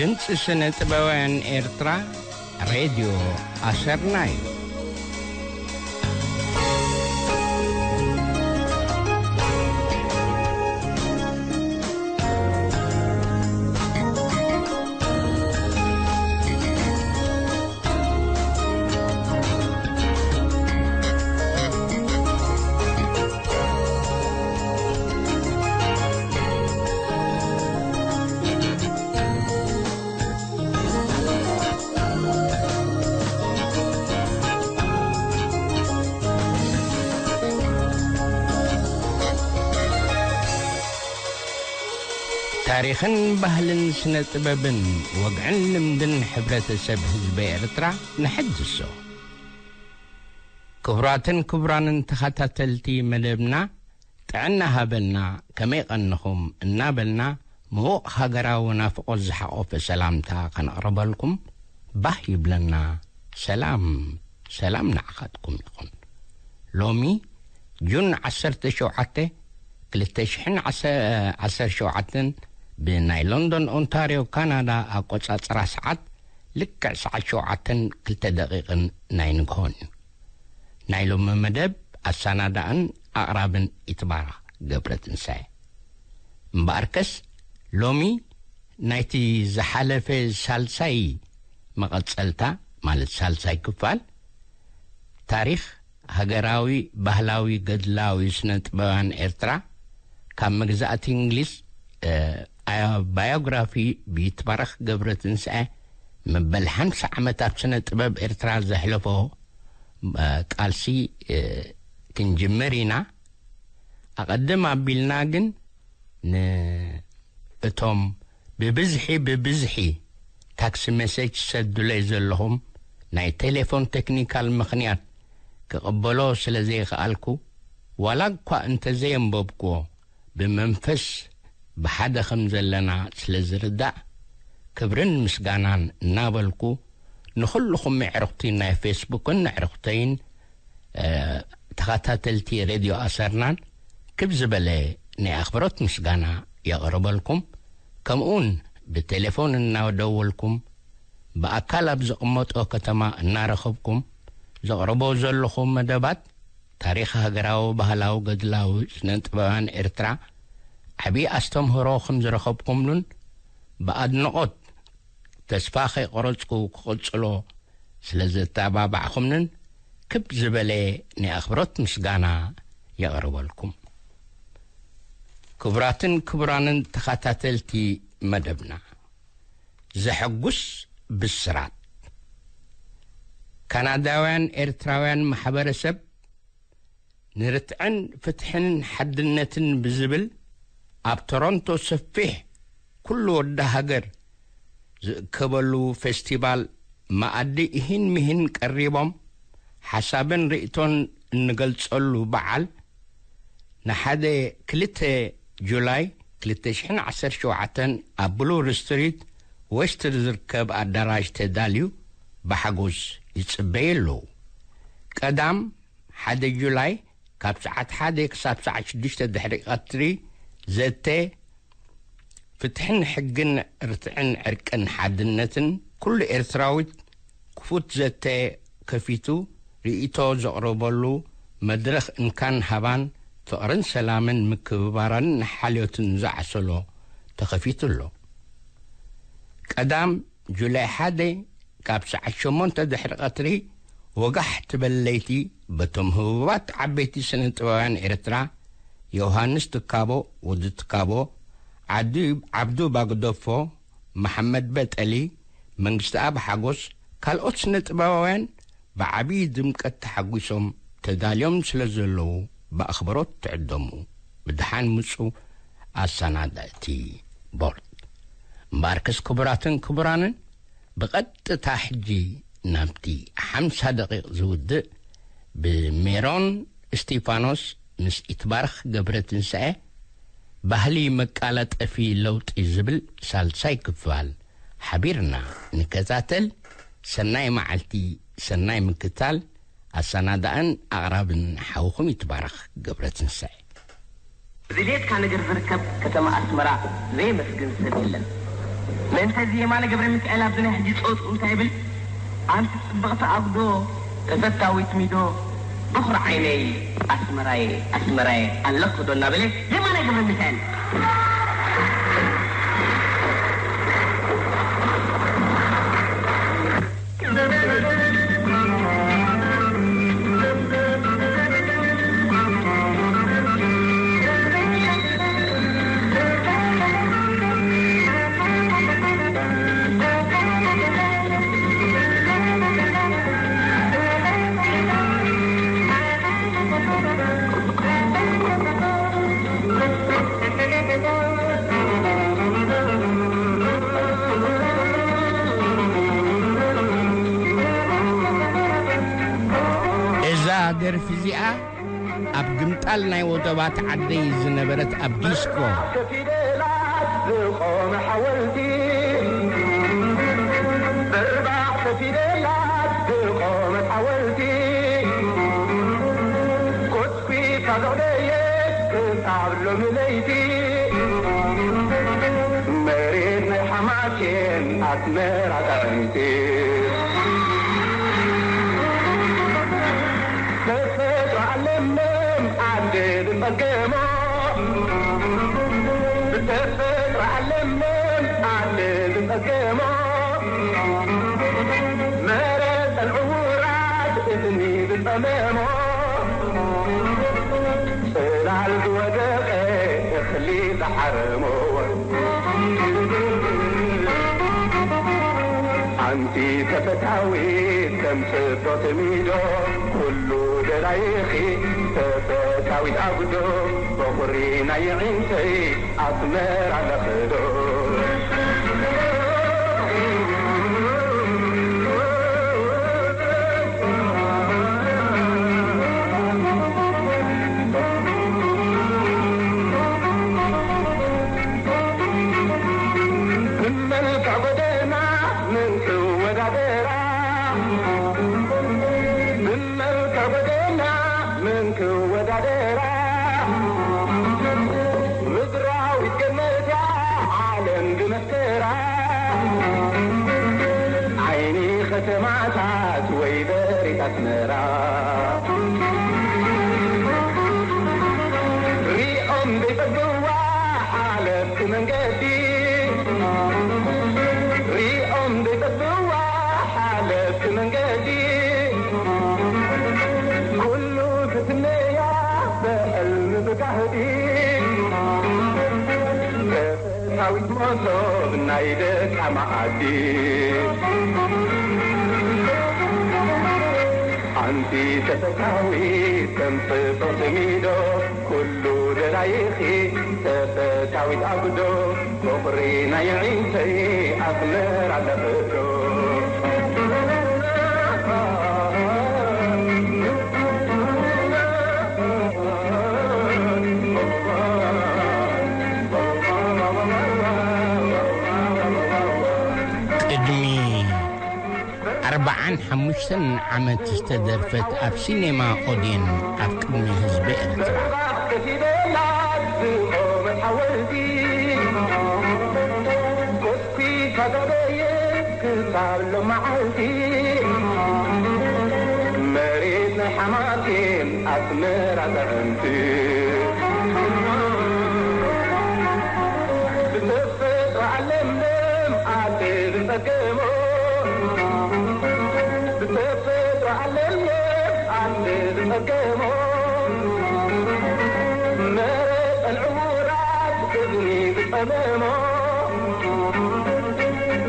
ድምፂ ስነ ጥበባውያን ኤርትራ፣ ሬድዮ ኣሰርና እዩ። ታሪኽን ባህልን ስነ ጥበብን፣ ወግዕን ልምድን ሕብረተሰብ ህዝቢ ኤርትራ ንሕድሶ። ክቡራትን ክቡራንን ተኸታተልቲ መደብና፣ ጥዕና ሃበልና፣ ከመይ ቀንኹም እናበልና፣ ምዉቕ ሃገራዊ ናፍቖት ዝሓቖፈ ሰላምታ ከነቕርበልኩም ባህ ይብለና። ሰላም፣ ሰላም ንዓኻትኩም ይኹን። ሎሚ ጁን ዓሰርተ ሸውዓተ፣ ክልተ ሽሕን ዓሰርተ ሸውዓተን፣ ብናይ ሎንዶን ኦንታርዮ ካናዳ ኣቆጻጽራ ሰዓት፣ ልክዕ ሰዓት ሸውዓተን ክልተ ደቂቕን ናይ ንግሆን እዩ። ናይ ሎሚ መደብ ኣሰናዳእን ኣቕራብን ይትባረኽ ገብረትንሳኤ። እምበኣርከስ፣ ሎሚ ናይቲ ዝሓለፈ ሳልሳይ መቐጸልታ፣ ማለት ሳልሳይ ክፋል፣ ታሪኽ ሃገራዊ ባህላዊ ገድላዊ ስነ ጥበባን ኤርትራ፣ ካብ መግዛእቲ እንግሊዝ፣ እ፣ ኣያ-፣ ባዮግራፊ ብይትባረኽ ገብረትንሳኤ፣ መበል ሓምሳ ዓመት ኣብ ስነ ጥበብ ኤርትራ ዘሕለፎ፣ እ፣ ቃልሲ፣ እ፣ ክንጅምር ኢና። ኣቐድም ኣቢልና ግን፣ ንእቶም ብብዝሒ፣ ብብዝሒ ታክሲ ሜሴጅ ትሰዱለይ ዘለኹም፣ ናይ ቴሌፎን ቴክኒካል ምኽንያት ክቕበሎ ስለ ዘይከኣልኩ፣ ዋላ እኳ እንተዘየንበብክዎ፣ ብመንፈስ ብሓደ ከም ዘለና ስለ ዝርዳእ፣ ክብርን ምስጋናን እናበልኩ፣ ንኹልኹም ኣዕሩኽቲ ናይ ፌስቡክን ኣዕሩኽተይን፣ እ፣ ተኸታተልቲ ሬድዮ ኣሰርናን ክብ ዝበለ ናይ ኣኽብሮት ምስጋና የቕርበልኩም። ከምኡውን ብቴሌፎን እናደወልኩም፣ ብኣካል ኣብ ዝቕመጦ ከተማ እናረኸብኩም ዘቕርቦ ዘለኹም መደባት፣ ታሪኽ ሃገራዊ ባህላዊ ገድላዊ ስነ ጥበባን ኤርትራ ዓብዪ ኣስተምህሮ ከም ዝረኸብኩምሉን፣ ብኣድንቖት ተስፋ ከይቆረጽኩ ክቕጽሎ ስለ ዘተባባዕኹምንን ክብ ዝበለ ናይ ኣኽብሮት ምስጋና የቕርበልኩም። ክቡራትን ክቡራንን ተኸታተልቲ መደብና፣ ዘሐጉስ ብስራት። ካናዳውያን ኤርትራውያን ማሕበረሰብ ንርትዕን ፍትሕን ሓድነትን ብዝብል፣ ኣብ ቶሮንቶ ሰፊሕ ኩሉ ወዲ ሃገር ዝእከበሉ ፌስቲቫል፣ መኣዲ እሂን ምሂን ቀሪቦም ሓሳብን ርእይቶን እንገልጸሉ በዓል፣ ንሓደ ክልተ ጁላይ ክልተ ሽሕን ዓሰርተ ሸውዓተን ኣብ ብሉር ስትሪት ዌስት ዝርከብ ኣዳራሽ ተዳልዩ ብሓጎስ ይጽበዩ ኣለዉ። ቀዳም ሓደ ጁላይ ካብ ሰዓት ሓደ ክሳብ ሰዓት ሽዱሽተ ድሕሪ ቀትሪ ዘተ ፍትሕን ሕግን ርትዕን ዕርቅን ሓድነትን ኩሉ ኤርትራዊት ክፉት ዘተ ከፊቱ ርእይቶ ዘቕረበሉ መድረኽ እንካን ሃባን ፍቕርን ሰላምን ምክብባርን ሓልዮትን ዝዓሰሎ ተኸፊቱ ኣሎ። ቀዳም ጁላይ ሓደ ካብ ሰዓት ሸሞንተ ድሕሪ ቀትሪ ወጋሕ ትበል ለይቲ በቶም ህቡባት ዓበይቲ ስነ ጥበባውያን ኤርትራ ዮሃንስ ትካቦ፣ ወዲ ትካቦ፣ ዓዲ ዓብዱ ባግደፎ፣ መሓመድ በጠሊ፣ መንግስትኣብ ሓጎስ፣ ካልኦት ስነ ጥበባውያን ብዓብዪ ድምቀት ተሓጒሶም ተዳልዮም ስለ ዘለዉ ብኣኽብሮት ትዕደሙ። ብደሓን ምጹ ኣሰናዳእቲ ቦርድ። እምበኣርከስ ክቡራትን ክቡራንን፣ ብቐጥታ ሕጂ ናብቲ ሓምሳ ደቂቕ ዝውድእ ብሜሮን እስቲፋኖስ ምስ ኢትባረኽ ገብረትንሳኤ ባህሊ መቃላጠፊ ለውጢ ዝብል ሳልሳይ ክፋል ሓቢርና ንከታተል። ሰናይ መዓልቲ፣ ሰናይ ምክታል። ኣሰናዳእን ኣቕራብን ሓውኹም ይትባረኽ ገብረትንሳኤ። ድሌትካ ነገር ዝርከብ ከተማ ኣስመራ ዘየመስግን ሰብ የለን። ምእንተዚ የማነ ገብረ ሚካኤል ኣብዚ ናይ ሕጂ ጾቱ እንታይ ይብል? ኣንቲ ጽብቕቲ ኣጉዶ፣ ተፈታዊት ሚዶ፣ በኹሪ ዓይነይ፣ ኣስመራየ፣ ኣስመራየ፣ ኣለኹ ዶ እናበለ የማነ ገብረ ሚካኤል። እዛ ደርፊ እዚኣ ኣብ ግምጣል ናይ ወደባት ዓደይ ዝነበረት ኣብ ዲስኮ። ከፊደላት ዝቖመ ሓወልቲ፣ ብኣርባዕተ ፊደላት ዝቖመት ሓወልቲ፣ ኮትኲታ ዘቕደየት ክሳብ ሎሚ ለይቲ፣ መሬት ናይ ሓማሴን ኣስመራ ጥዕምቲ። ተፈጥሮ ኣለምለም ዓዲ ዝጸገሞ፣ ብተፈጥሮ ኣለምለም ዓዲ ዝጸገሞ፣ መረጸን ዕዉራት እዝኒ ዝጸመሞ፣ ጽላል ዝወደቐ እኽሊ ዝሓረሞ። ኣንቲ ተፈታዊት ከም ጽብቕቲ ሚዶ፣ ኩሉ ደላይኺ ተፈታዊት ኣጉዶ፣ በኹሪ ናይ የዒንተይ ኣስመራ ለኽዶ። ብመልክዕ ጎደና ምን ክወዳደራ፣ ብመልክዕ ጎደና ምን ክወዳደራ፣ ምድራዊት ገነታ ዓለም ዝመስከራ፣ ዓይኒ ከተማታት ወይ በሪት ኣስመራ። ሪኦም ዘይጠግብዋ ሓለፍቲ መንገዲ፣ ሪኦም ዘይጠግብዋ ሓለፍቲ መንገዲ፣ ኩሉ ክትነያ ብሕልሚ ብጋህዲ። ተፈታዊት መሶብ ናይ ደቃ መኣዲ። ሓንቲ ተፈታዊት ከም ጽብቕቲ ሚዶ፣ ኩሉ ደላይኺ ተፈታዊት ኣጉዶ፣ ፍቕሪ ናይ ዒንተይ ኣስመራ ለኽዶ። ቅድሚ ኣርብዓን ሓሙሽተን ዓመት ዝተደርፈት ኣብ ሲኔማ ኦዴን ኣብ ቅድሚ ህዝቢ ኤርትራ። ፊደላት ዝቖመት ሓወልቲ፣ ኮስኲሳ ዘበየት ክሳብ ሎመዓልቲ፣ መሬት ናይ ሓማሴን ኣስመራ ጥዕምቲ። ብተፈጥሮኣ ለምለም ዓዲ ዝጸገሞ፣ ብተፈጥሮኣ ለምለም ዓዲ ዝጸገሞ፣ መረጸን ዕዉራት እዝኒ ዝጸመሞ፣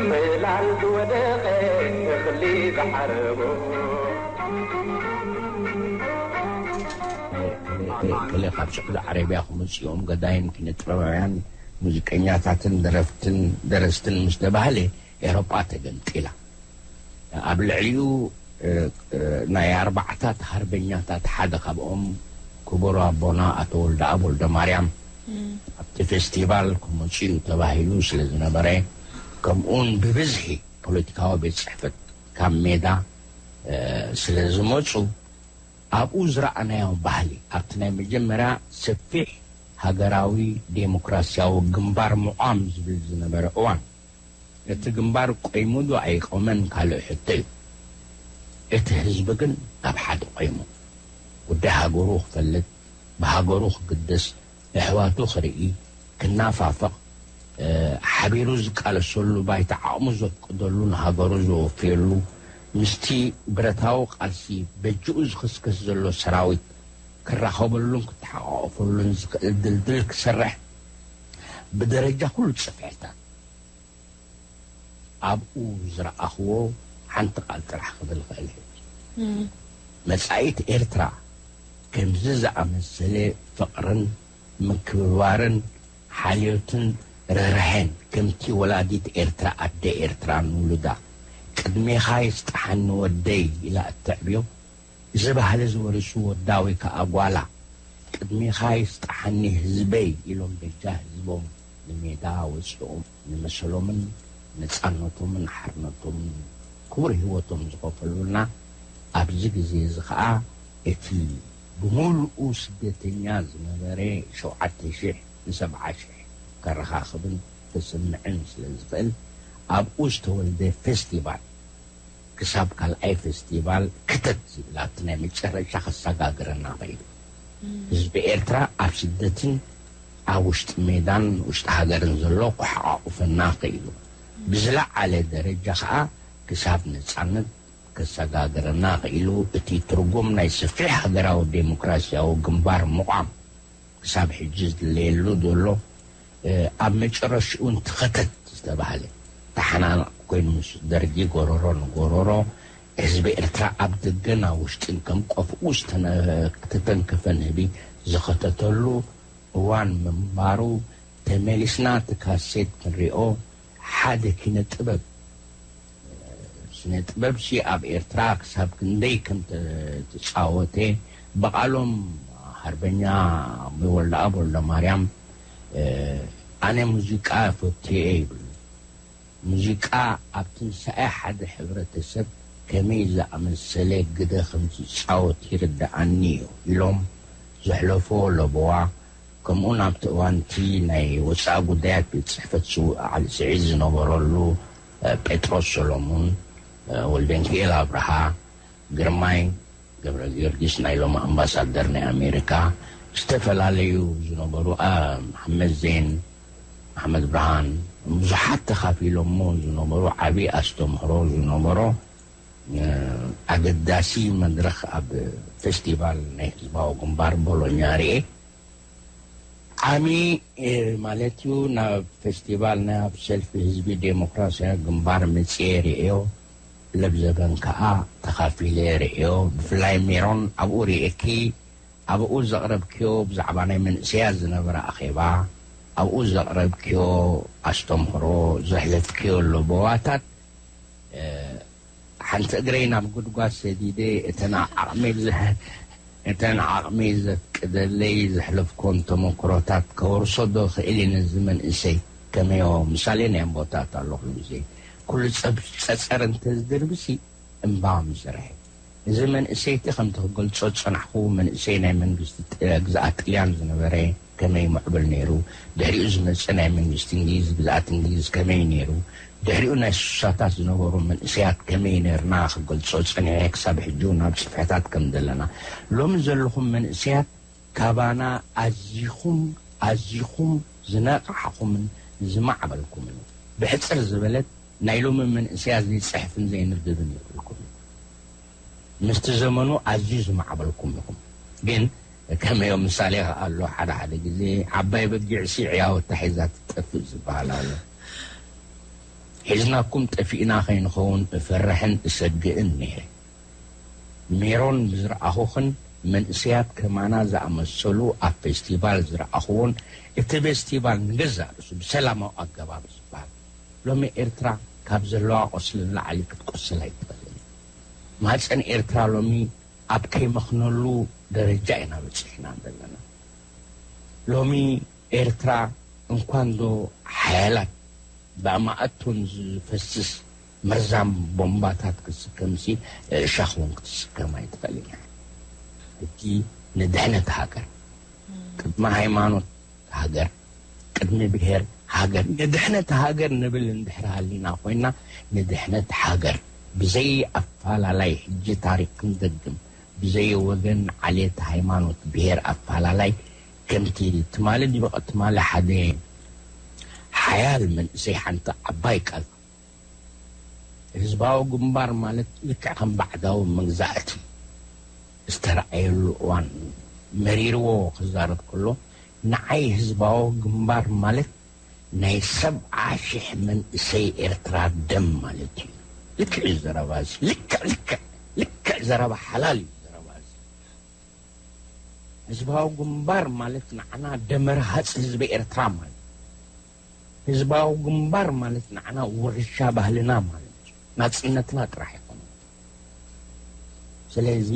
ጽላል ዝወደቐ እኽሊ ዝሓረሞ። ፔሌ ካብ ስዑዲ ዓረብያ ክመጽኦም ገዳይም ኪነ ጥበባውያን፣ ሙዚቀኛታትን ደረፍትን ደረስትን ምስ ተባህለ ኤሮጳ ተገምጢላ። ኣብ ልዕሊኡ፣ እ፣ እ፣ ናይ ኣርባዕታት ሃርበኛታት ሓደ ካብኦም ክቡር ኣቦና ኣቶ ወልደኣብ ወልደማርያም ኣብቲ ፌስቲቫል ክመጽኡ ተባሂሉ ስለ ዝነበረ፣ ከምኡውን ብብዝሒ ፖለቲካዊ ቤት ጽሕፈት ካብ ሜዳ፣ እ፣ ስለ ዝመጹ፣ ኣብኡ ዝረኣናዮ ባህሊ፣ ኣብቲ ናይ መጀመርያ ሰፊሕ ሃገራዊ ዴሞክራስያዊ ግንባር ምቋም ዝብል ዝነበረ እዋን፣ እቲ ግንባር ቆይሙ ዶ ኣይቆመን ካልእ ሕቶ እዩ። እቲ ህዝቢ ግን ካብ ሓደ ቆይሙ ጉዳይ ሃገሩ ክፈልጥ፣ ብሃገሩ ክግደስ፣ ኣሕዋቱ ክርኢ፣ ክናፋፈቕ፣ ሓቢሩ ዝቃለሰሉ ባይታ ዓቕሙ ዘፍቅደሉ ንሃገሩ ዘወፍየሉ ምስቲ ብረታዊ ቃልሲ በጅኡ ዝኽስከስ ዘሎ ሰራዊት ክራኸበሉን ክተሓቋቐፈሉን ዝኽእል ድልድል ክሰርሕ ብደረጃ ኩሉ ጽፍሕታት ኣብኡ ዝረኣኽዎ ሓንቲ ቃል ጥራሕ ክብል እኽእል። መጻኢት ኤርትራ ከምዚ ዝኣመሰለ ፍቕርን ምክብባርን ሓልዮትን ርህራሄን ከምቲ ወላዲት ኤርትራ ኣደ ኤርትራ ንውሉዳ ቅድሜኻ ይስጥሓኒ ወደይ ኢላ እተዕብዮ እዚ ባህሊ ዝወርሱ ወዳ ወይ ከኣ ጓላ ቅድሜኻ ይስጥሓኒ ህዝበይ ኢሎም በጃ ህዝቦም ንሜዳ ወጺኦም ንመሰሎምን ነጻነቶምን ሓርነቶምን ክቡር ህይወቶም ዝኸፈሉልና ኣብዚ ግዜ እዚ ከኣ እቲ ብምሉኡ ስደተኛ ዝነበረ ሸውዓተ ሽሕ ንሰብዓ ሽሕ ከረኻኽብን ከስምዕን ስለ ዝኽእል ኣብኡ ዝተወልደ ፌስቲቫል ክሳብ ካልኣይ ፌስቲቫል ክተት ዝብል ኣብቲ ናይ መጨረሻ ከሰጋግረና ኽኢሉ። ህዝቢ ኤርትራ ኣብ ስደትን ኣብ ውሽጢ ሜዳን ውሽጢ ሃገርን ዘሎ ክሓቋቑፈና ኽኢሉ። ብዝለዓለ ደረጃ ኸኣ ክሳብ ነጻነት ከሰጋግረና ኽኢሉ። እቲ ትርጉም ናይ ሰፊሕ ሃገራዊ ዴሞክራሲያዊ ግንባር ምቋም ክሳብ ሕጂ ዝድለየሉ ዘሎ ኣብ መጨረሽኡ እንትኸተት ዝተባህለ ተሓናነቕ ኮይኑ ምስ ደርጊ ጎረሮ ንጎረሮ ህዝቢ ኤርትራ ኣብ ደገን ኣብ ውሽጥን ከም ቆፍኡ ዝተተንከፈ ንህቢ ዝኸተተሉ እዋን ምንባሩ ተመሊስና እቲ ካሴት ክንሪኦ ሓደ ኪነ ጥበብ ስነ ጥበብ ሲ ኣብ ኤርትራ ክሳብ ክንደይ ከም ተጻወተ ብቓሎም ሃርበኛ ወልደኣብ ወልደማርያም ኣነ ሙዚቃ ፈትየ ይብሉ። ሙዚቃ ኣብ ትንሳኤ ሓደ ሕብረተሰብ ከመይ ዝኣመሰለ ግደ ከም ዝጻወት ይርድኣኒ እዩ ኢሎም ዘሕለፍዎ ለበዋ ከምኡውን ኣብቲ እዋን እቲ ናይ ወጻኢ ጉዳያት ቤት ጽሕፈት ስዉእ ዓሊ ስዒድ ዝነበረሉ ጴጥሮስ ሰሎሙን፣ ወልደንኪኤል ኣብርሃ፣ ግርማይ ገብረጊዮርጊስ ናይ ሎሚ ኣምባሳደር ናይ ኣሜሪካ፣ ዝተፈላለዩ ዝነበሩ መሓመድ ዜን፣ መሓመድ ብርሃን ብዙሓት ተኻፊሎሞ ዝነበሩ ዓብዪ ኣስተምህሮ ዝነበሮ ኣገዳሲ መድረኽ ኣብ ፌስቲቫል ናይ ህዝባዊ ግንባር ቦሎኛ ርኤ ዓሚ ማለት እዩ ናብ ፌስቲቫል ናብ ሰልፊ ህዝቢ ዴሞክራሲያዊ ግንባር መፅየ ርእዮ ለብዘበን ከዓ ተኻፊለ ርእዮ ብፍላይ ሜሮን ኣብኡ ርእየኪ ኣብኡ ዘቕረብክዮ ብዛዕባ ናይ መንእሰያት ዝነበረ ኣኼባ ኣብኡ ዘቕረብክዮ ኣስተምህሮ ዘሕለፍክዮ ኣለቦዋታት ሓንቲ እግረይ ናብ ጉድጓድ ሰዲደ እተን ዓቕመይ እተን ዓቕመይ ዘፍቅደለይ ዘሕለፍኮን ተመክሮታት ከወርሶ ዶ ክእል ነዚ መንእሰይ ከመዮ ምሳሌ ናይ ኣቦታት ኣሎ ኩሉ ግዜ ኩሉ ጸጸር እንተዝድርብሲ እምባ ምዝርሐ እዚ መንእሰይቲ ከምቲ ክገልጾ ዝጸናሕኩ መንእሰይ ናይ መንግስቲ ግዝኣት ጥልያን ዝነበረ ከመይ ምዕብል ነይሩ፣ ድሕሪኡ ዝመጸ ናይ መንግስቲ እንግሊዝ ግዝኣት እንግሊዝ ከመይ ነይሩ፣ ድሕሪኡ ናይ ስሳታት ዝነበሩ መንእሰያት ከመይ ነይርና ክገልጾ ጸኒሐ ክሳብ ሕጂ እውን ኣብ ጽፍሕታት ከም ዘለና። ሎሚ ዘለኹም መንእሰያት ካባና ኣዚኹም ኣዚኹም ዝነቓሕኹምን ዝማዕበልኩምን ብሕጽር ዝበለት ናይ ሎሚ መንእሰያት ዘይጽሕፍን ዘይንብብን የብልኩምን። ምስቲ ዘመኑ ኣዝዩ ዝማዕበልኩም ኢኹም። ግን ከመዮ ምሳሌ ከኣ ኣሎ ሓደ ሓደ ግዜ ዓባይ በጊዕሲ ዕያወታ ሒዛ ትጠፍእ ዝበሃል ኣሎ። ሒዝናኩም ጠፊእና ከይንኸውን እፈርሕን እሰግእን ነይረ። ሜሮን ብዝረኣኹኽን መንእሰያት ከማና ዝኣመሰሉ ኣብ ፌስቲቫል ዝረኣኽዎን እቲ ፌስቲቫል ንገዛእ ርእሱ ብሰላማዊ ኣገባብ ዝበሃል ሎሚ ኤርትራ ካብ ዘለዋ ቁስሊ ንላዕሊ ክትቆስል ኣይትኽእልን። ማህፀን ኤርትራ ሎሚ ኣብ ከይመኽነሉ ደረጃ ኢና በፂሕና ዘለና። ሎሚ ኤርትራ እንኳን ዶ ሓያላት ብኣማእቶን ዝፈስስ መርዛም ቦምባታት ክትስከምሲ እሻኽ እውን ክትስከም ኣይትኽእልን እያ። ሕጂ ንድሕነት ሃገር ቅድሚ ሃይማኖት ሃገር ቅድሚ ብሄር ሃገር፣ ንድሕነት ሃገር ንብል እንድሕር ሃሊና ኮይና፣ ንድሕነት ሃገር ብዘይ ኣፋላላይ ሕጂ ታሪክ ክንደግም፣ ብዘይ ወገን፣ ዓሌት፣ ሃይማኖት፣ ብሄር ኣፋላላይ፣ ከምቲ ትማሊ ዲበቐ ትማሊ ሓደ ሓያል መንእሰይ ሓንቲ ዓባይ ቃል ህዝባዊ ግንባር ማለት ልክዕ ከም ባዕዳዊ መግዛእቲ ዝተረኣየሉ እዋን መሪርዎ ክዛረብ ከሎ፣ ንዓይ ህዝባዊ ግንባር ማለት ናይ ሰብዓ ሽሕ መንእሰይ ኤርትራ ደም ማለት እዩ። ልክዕ እዩ ዘረባ እዚ። ልክዕ፣ ልክዕ፣ ልክዕ ዘረባ ሓላል እዩ ዘረባ እዚ። ህዝባዊ ግንባር ማለት ንዓና ደመርሃጽ ህዝቢ ኤርትራ ማለት። ህዝባዊ ግንባር ማለት ንዓና ውርሻ ባህልና ማለት እዩ። ናጽነትና ጥራሕ ይኮነ። ስለዚ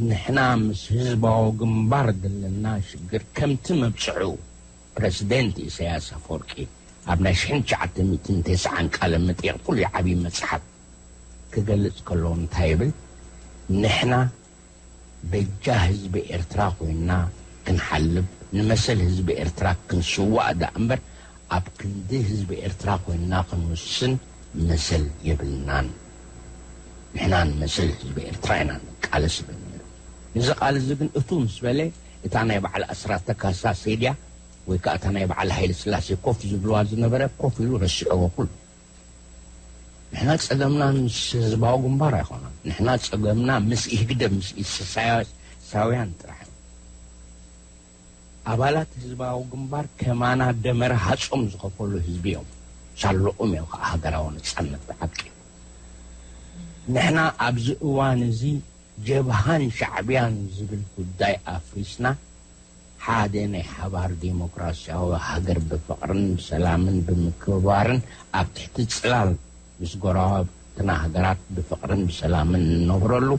ንሕና ምስ ህዝባዊ ግንባር ዘለና ሽግር ከምቲ መብጽዑ ፕረሲደንት ኢሳያስ ኣፈወርቂ ኣብ ናይ ሽሕን ትሽዓተ ሚእትን ተስዓን ቃለ መጠይቕ ፍሉይ ዓብዪ መጽሓፍ ክገልጽ ከሎ እንታይ ይብል? ንሕና በጃ ህዝቢ ኤርትራ ኮይንና ክንሓልፍ፣ ንመሰል ህዝቢ ኤርትራ ክንስዋእ ደኣ እምበር፣ ኣብ ክንዲ ህዝቢ ኤርትራ ኮይንና ክንውስን መሰል የብልናን። ንሕና ንመሰል ህዝቢ ኤርትራ ኢና ንቃለስ ይብል ነይሩ። እዚ ቃል እዚ ግን እቱ ምስ በለ፣ እታ ናይ በዓል ኣስራተ ካሳ ሴድያ ወይ ከኣ እታ ናይ በዓል ሃይለ ስላሴ ኮፍ ዝብልዋ ዝነበረ ኮፍ ኢሉ ረሲዕዎ ኩሉ። ንሕና ጸገምና ምስ ህዝባዊ ግንባር ኣይኮነን። ንሕና ጸገምና ምስ ኢህግደፍ፣ ምስ ኢሳያሳውያን ጥራሕ እዩ። ኣባላት ህዝባዊ ግንባር ከማና ደመረ ሃጾም ዝኸፈሉ ህዝቢ እዮም። ሳለኦም እዮም ከዓ ሃገራዊ ነጻነት ብሓቂ። ንሕና ኣብዚ እዋን እዚ ጀብሃን ሻዕብያን ዝብል ጉዳይ ኣፍሪስና፣ ሓደ ናይ ሓባር ዴሞክራሲያዊ ሃገር ብፍቕርን ብሰላምን ብምክብባርን ኣብ ትሕቲ ጽላል ምስ ጎረባብትና ሃገራት ብፍቕርን ብሰላምን እንነብረሉ፣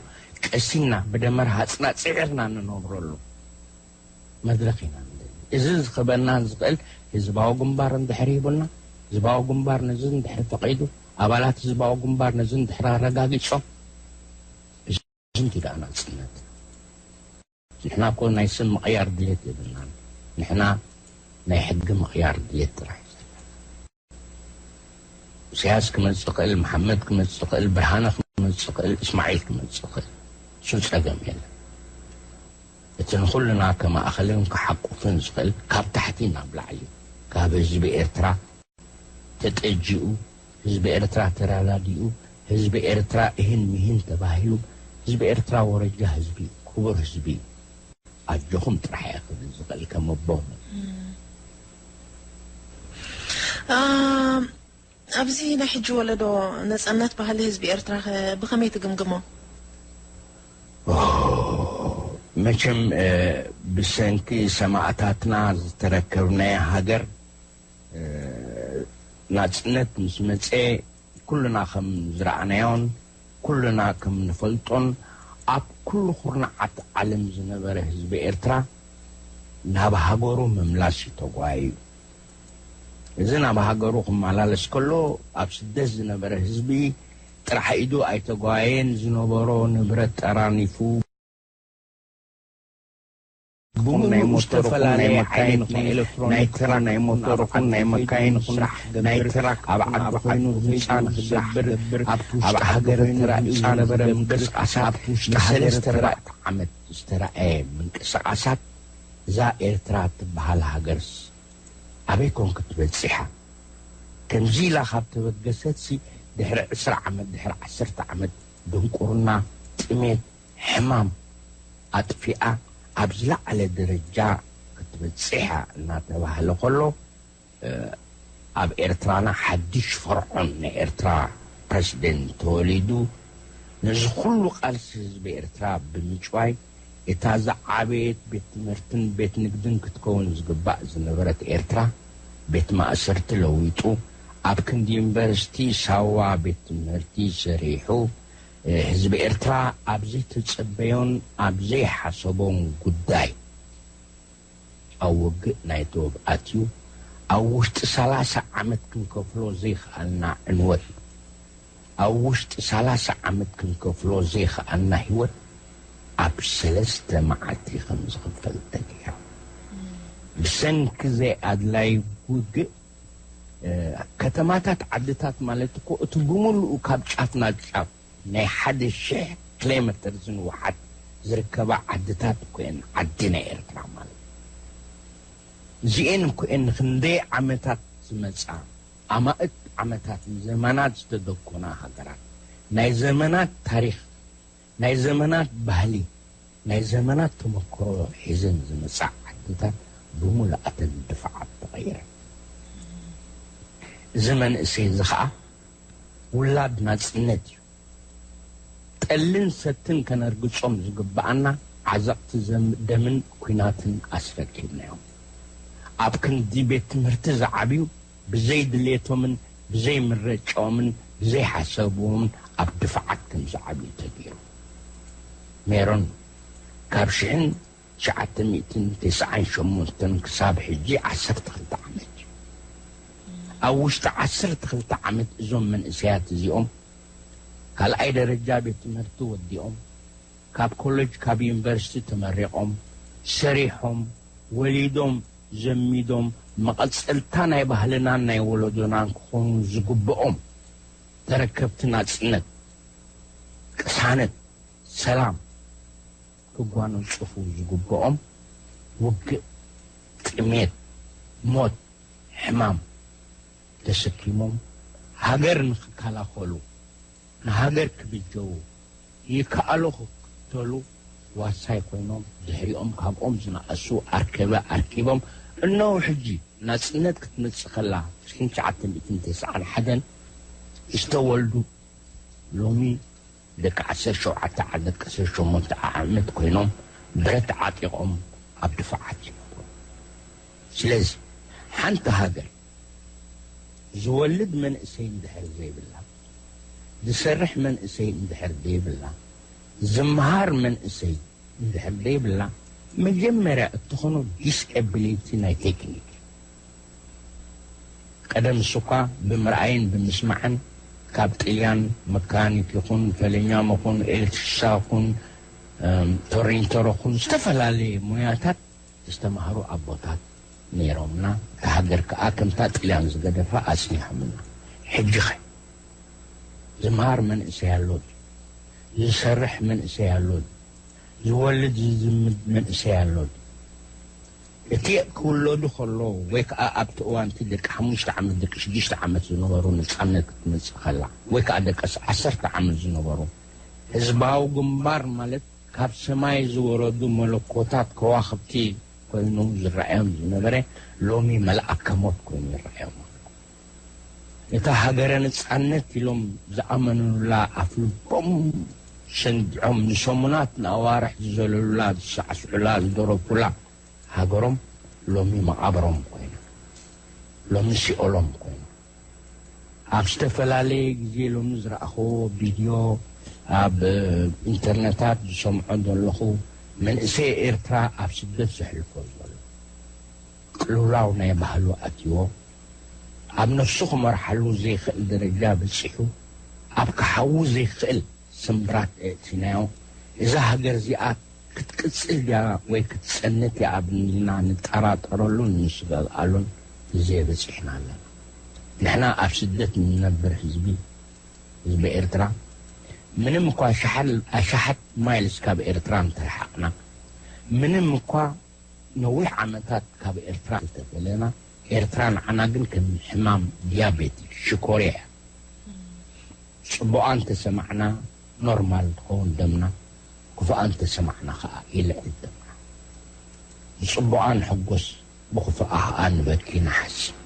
ቀሲንና ብደመር ሃጽና ጽዒርና እንነብረሉ መድረኽ ኢና ንደሊ። እዚ ዝኽበና ዝኽእል ህዝባዊ ግንባር እንድሕር ሂቡና፣ ህዝባዊ ግንባር ነዚ እንድሕር ፈቒዱ፣ ኣባላት ህዝባዊ ግንባር ነዚ እንድሕር ኣረጋጊጾም፣ እዚ እንዲ ደኣ ናጽነት። ንሕና እኮ ናይ ስም ምቕያር ድሌት የብልናን። ንሕና ናይ ሕጊ ምቕያር ድሌት ጥራሕ እዩ ዘለና። ኢሳያስ ክመጽእ ይኽእል፣ መሓመድ ክመጽእ ይኽእል፣ ብርሃነ ክመጽእ ይኽእል፣ እስማዒል ክመጽእ ይኽእል። እሱ ጸገም የለን። እቲ ንኹልና ከማእኸልን ክሓቁፍን ዝኽእል ካብ ታሕቲ ናብ ላዕሊ፣ ካብ ህዝቢ ኤርትራ ተጠጂኡ፣ ህዝቢ ኤርትራ ተረዳዲኡ፣ ህዝቢ ኤርትራ እህን ምሂን ተባሂሉ፣ ህዝቢ ኤርትራ ወረጃ ህዝቢ እዩ፣ ክቡር ህዝቢ እዩ። ኣጆኹም ጥራሕ እየ ክብል ዝኽእል ከም ኣቦ። እ፣ ኣብዚ ናይ ሕጂ ወለዶ ነጻነት ባህሊ ህዝቢ ኤርትራ ኸ ብኸመይ ትግምግሞ? መቸም ብሰንኪ ሰማእታትና ዝተረከብናያ ሃገር ናጽነት ምስ መጸ ኩልና ከም ዝረኣናዮን ኩልና ከም ንፈልጦን ኣብ ኩሉ ኩርናዓት ዓለም ዝነበረ ህዝቢ ኤርትራ ናብ ሃገሩ ምምላስ እዩ ተጓዩ። እዚ ናብ ሃገሩ ክመላለስ ከሎ ኣብ ስደት ዝነበረ ህዝቢ ጥራሕ ኢዱ ኣይተጓየን፣ ዝነበሮ ንብረት ጠራኒፉ ብሙሉኡ ዝተፈላለዩ ዓይነት ናይ ኤሌክትሮኒክ ናይ ሞተር ኹን ናይ መካይን ኹን ናይ ትራክ ኣብ ዓዲ ኮይኑ ህንፃ ንክገብር ኣብቲ ውሽጢ ሃገር ተራእዩ ዝነበረ ምንቅስቃሳት ንሰለስተ ኣርባዕተ ዓመት ዝተረኣየ ምንቅስቃሳት እዛ ኤርትራ ትበሃል ሃገርስ ኣበይ ኮን ክትበጽሕ እያ? ከምዚ ኢላ ካብ ተበገሰትሲ ድሕሪ ዕስራ ዓመት ድሕሪ ዓሰርተ ዓመት ድንቁርና፣ ጥሜት፣ ሕማም ኣጥፊኣ ኣብ ዝለዓለ ደረጃ ክትበጽሕ እያ እናተባህለ ከሎ ኣብ ኤርትራና ሓድሽ ፈርዖን ናይ ኤርትራ ፕረሲደንት ተወሊዱ ነዚ ኩሉ ቃልሲ ህዝቢ ኤርትራ ብምጭዋይ እታ ዝዓበየት ቤት ትምህርትን ቤት ንግድን ክትከውን ዝግባእ ዝነበረት ኤርትራ ቤት ማእሰርቲ ለዊጡ ኣብ ክንዲ ዩኒቨርሲቲ ሳዋ ቤት ትምህርቲ ሰሪሑ ህዝቢ ኤርትራ ኣብ ዘይተጸበዮን ኣብ ዘይሓሰቦን ጉዳይ ኣብ ውግእ ናይ ዶብ ኣትዩ ኣብ ውሽጢ ሰላሳ ዓመት ክንከፍሎ ዘይኸኣልና ዕንወት ኣብ ውሽጢ ሰላሳ ዓመት ክንከፍሎ ዘይኸኣልና ህይወት ኣብ ሰለስተ መዓልቲ ከም ዝኽፈል ተገይሩ። ብሰንኪ ዘይኣድላይ ውግእ ከተማታት ዓድታት ማለት እኮ እቲ ብምሉኡ ካብ ጫፍ ናብ ጫፍ ናይ ሓደ ሽሕ ኪሎ ሜትር ዝንውሓት ዝርከባ ዓድታት እኮ እየን ዓዲ ናይ ኤርትራ ማለት። እዚኤን እኮ እየን ንክንደይ ዓመታት ዝመጻ፣ ኣማእት ዓመታት ንዘመናት ዝተደኮና ሃገራት፣ ናይ ዘመናት ታሪኽ፣ ናይ ዘመናት ባህሊ፣ ናይ ዘመናት ተመክሮ ሒዘን ዝመጻ ዓድታት ብምሉኣተን ድፋዓት ተቐይረን። እዚ መንእሰይ እዚ ኸኣ ውላድ ናጽነት እዩ። ጠልን ሰትን ከነርግጾም ዝግብኣና ዓዘቕቲ ዘም-፣ ደምን ኲናትን ኣስረኪብናዮም። ኣብ ክንዲ ቤት ትምህርቲ ዝዓብዩ ብዘይ ድሌቶምን ብዘይ ምርጫኦምን ብዘይ ሓሳብኦምን ኣብ ድፋዓት ከም ዝዓብዩ ተገይሩ። ሜሮን ካብ ሽሕን ትሽዓተ ሚእትን ተስዓን ሸሞንተን ክሳብ ሕጂ ዓሰርተ ክልተ ዓመት እዩ። ኣብ ውሽጢ ዓሰርተ ክልተ ዓመት እዞም መንእሰያት እዚኦም ካልኣይ ደረጃ ቤት ትምህርቲ ወዲኦም፣ ካብ ኮሌጅ ካብ ዩኒቨርሲቲ ተመሪቖም፣ ሰሪሖም፣ ወሊዶም፣ ዘሚዶም፣ መቐጸልታ ናይ ባህልናን ናይ ወለዶናን ክኾኑ ዝግብኦም ተረከብቲ ናጽነት፣ ቅሳነት፣ ሰላም ክጓነጽፉ ዝግብኦም ውግእ፣ ጥሜት፣ ሞት፣ ሕማም ተሰኪሞም ሃገር ንኽከላኸሉ፣ ንሃገር ክብጀዉ፣ ይከኣሎ ክክተሉ ዋሳይ ኮይኖም፣ ድሕሪኦም ካብኦም ዝነኣሱ ኣርከበ ኣርኪቦም፣ እነሆ ሕጂ ናጽነት ክትመጽእ ከላ፣ ሽሕን ትሽዓተ ሚእትን ተስዓን ሓደን ዝተወልዱ ሎሚ ደቂ ዓሰርተ ሸውዓተ ዓመት፣ ደቂ ዓሰርተ ሸሞንተ ዓመት ኮይኖም ብረት ዓጢቖም ኣብ ድፋዓት ይነብሩ። ስለዚ ሓንቲ ሃገር ዝወልድ መንእሰይ እንድሕር ዘይብላ፣ ዝሰርሕ መንእሰይ እንድሕር ዘይብላ፣ ዝምሃር መንእሰይ እንድሕር ዘይብላ፣ መጀመርያ እትኾኖ ዲስኤቢሊቲ ናይ ቴክኒክ እዩ። ቀደም እሱ እኳ ብምርኣይን ብምስማዕን ካብ ጥልያን መካኒክ ይኹን፣ ፈለኛ መኹን፣ ኤሌክትሪሻ ኹን፣ እም፣ ቶሪንተሮ ኹን፣ ዝተፈላለየ ሞያታት ዝተማህሩ ኣቦታት ነይሮምና። እታ ሃገር ከኣ ከምታ ጥልያን ዝገደፋ ኣጽኒሖምና። ሕጂኸ ዝምሃር መንእሰይ ኣሎ ድዩ? ዝሰርሕ መንእሰይ ኣሎ ድዩ? ዝወልድ ዝዝምድ መንእሰይ ኣሎ ድዩ? እቲ ክውለዱ ከለዉ ወይ ከኣ ኣብቲ እዋን እቲ ደቂ ሓሙሽተ ዓመት፣ ደቂ ሽዱሽተ ዓመት ዝነበሩ ነጻነት ክትመጽእ ከላ፣ ወይ ከኣ ደቂ ዓሰርተ ዓመት ዝነበሩ፣ ህዝባዊ ግንባር ማለት ካብ ሰማይ ዝወረዱ መለኮታት ከዋኽብቲ ኮይኑ ዝረኣዮም ዝነበረ፣ ሎሚ መልኣከ ሞት ኮይኑ ይረኣዮም ኣሎ። እታ ሃገረ ነጻነት ኢሎም ዝኣመኑላ፣ ኣፍልቦም ሰንጊዖም ንሰሙናት ንኣዋርሕ ዝዘለሉላ፣ ዝሳዕስዑላ፣ ዝደረፉላ ሃገሮም ሎሚ መቓብሮም ኮይና፣ ሎሚ ሲኦሎም ኮይና። ኣብ ዝተፈላለየ ግዜ ሎሚ ዝረኣኽዎ ቪድዮ፣ ኣብ ኢንተርነታት ዝሰምዖ ዘለኹ፣ መንእሰይ ኤርትራ ኣብ ስደት ዘሕልፎ ዘሎ ቅልውላው ናይ ባህሉ ኣትይዎ፣ ኣብ ነፍሱ ክመርሓሉ ዘይክእል ደረጃ በጺሑ፣ ኣብ ክሓዊ ዘይክእል ስምብራት ኣእቲናዮ። እዛ ሃገር እዚኣ ክትቅጽል ድያ ወይ ክትጸንት ድያ ኣብ ኢልና ንጠራጠረሉን ንስጋኣሉን ግዜ በጺሕና ኣለና። ንሕና ኣብ ስደት ንነብር ህዝቢ፣ ህዝቢ ኤርትራ፣ ምንም እኳ ኣሽሓት፣ ኣሽሓት ማይልስ ካብ ኤርትራ እንተረሓቕና፣ ምንም እኳ ነዊሕ ዓመታት ካብ ኤርትራ እንተፈለና፣ ኤርትራ ንዓና ግን ከም ሕማም ዲያቤቲክ፣ ሽኮርያ እያ። ጽቡቓ እንተሰማዕና ኖርማል ትኸውን ደምና፣ ክፉኣ እንተሰማዕና ኸኣ ይልዕል ደምና። ብጽቡቓ ንሕጎስ፣ ብኽፉኣ ኸኣ ንበኪ ንሓዝን።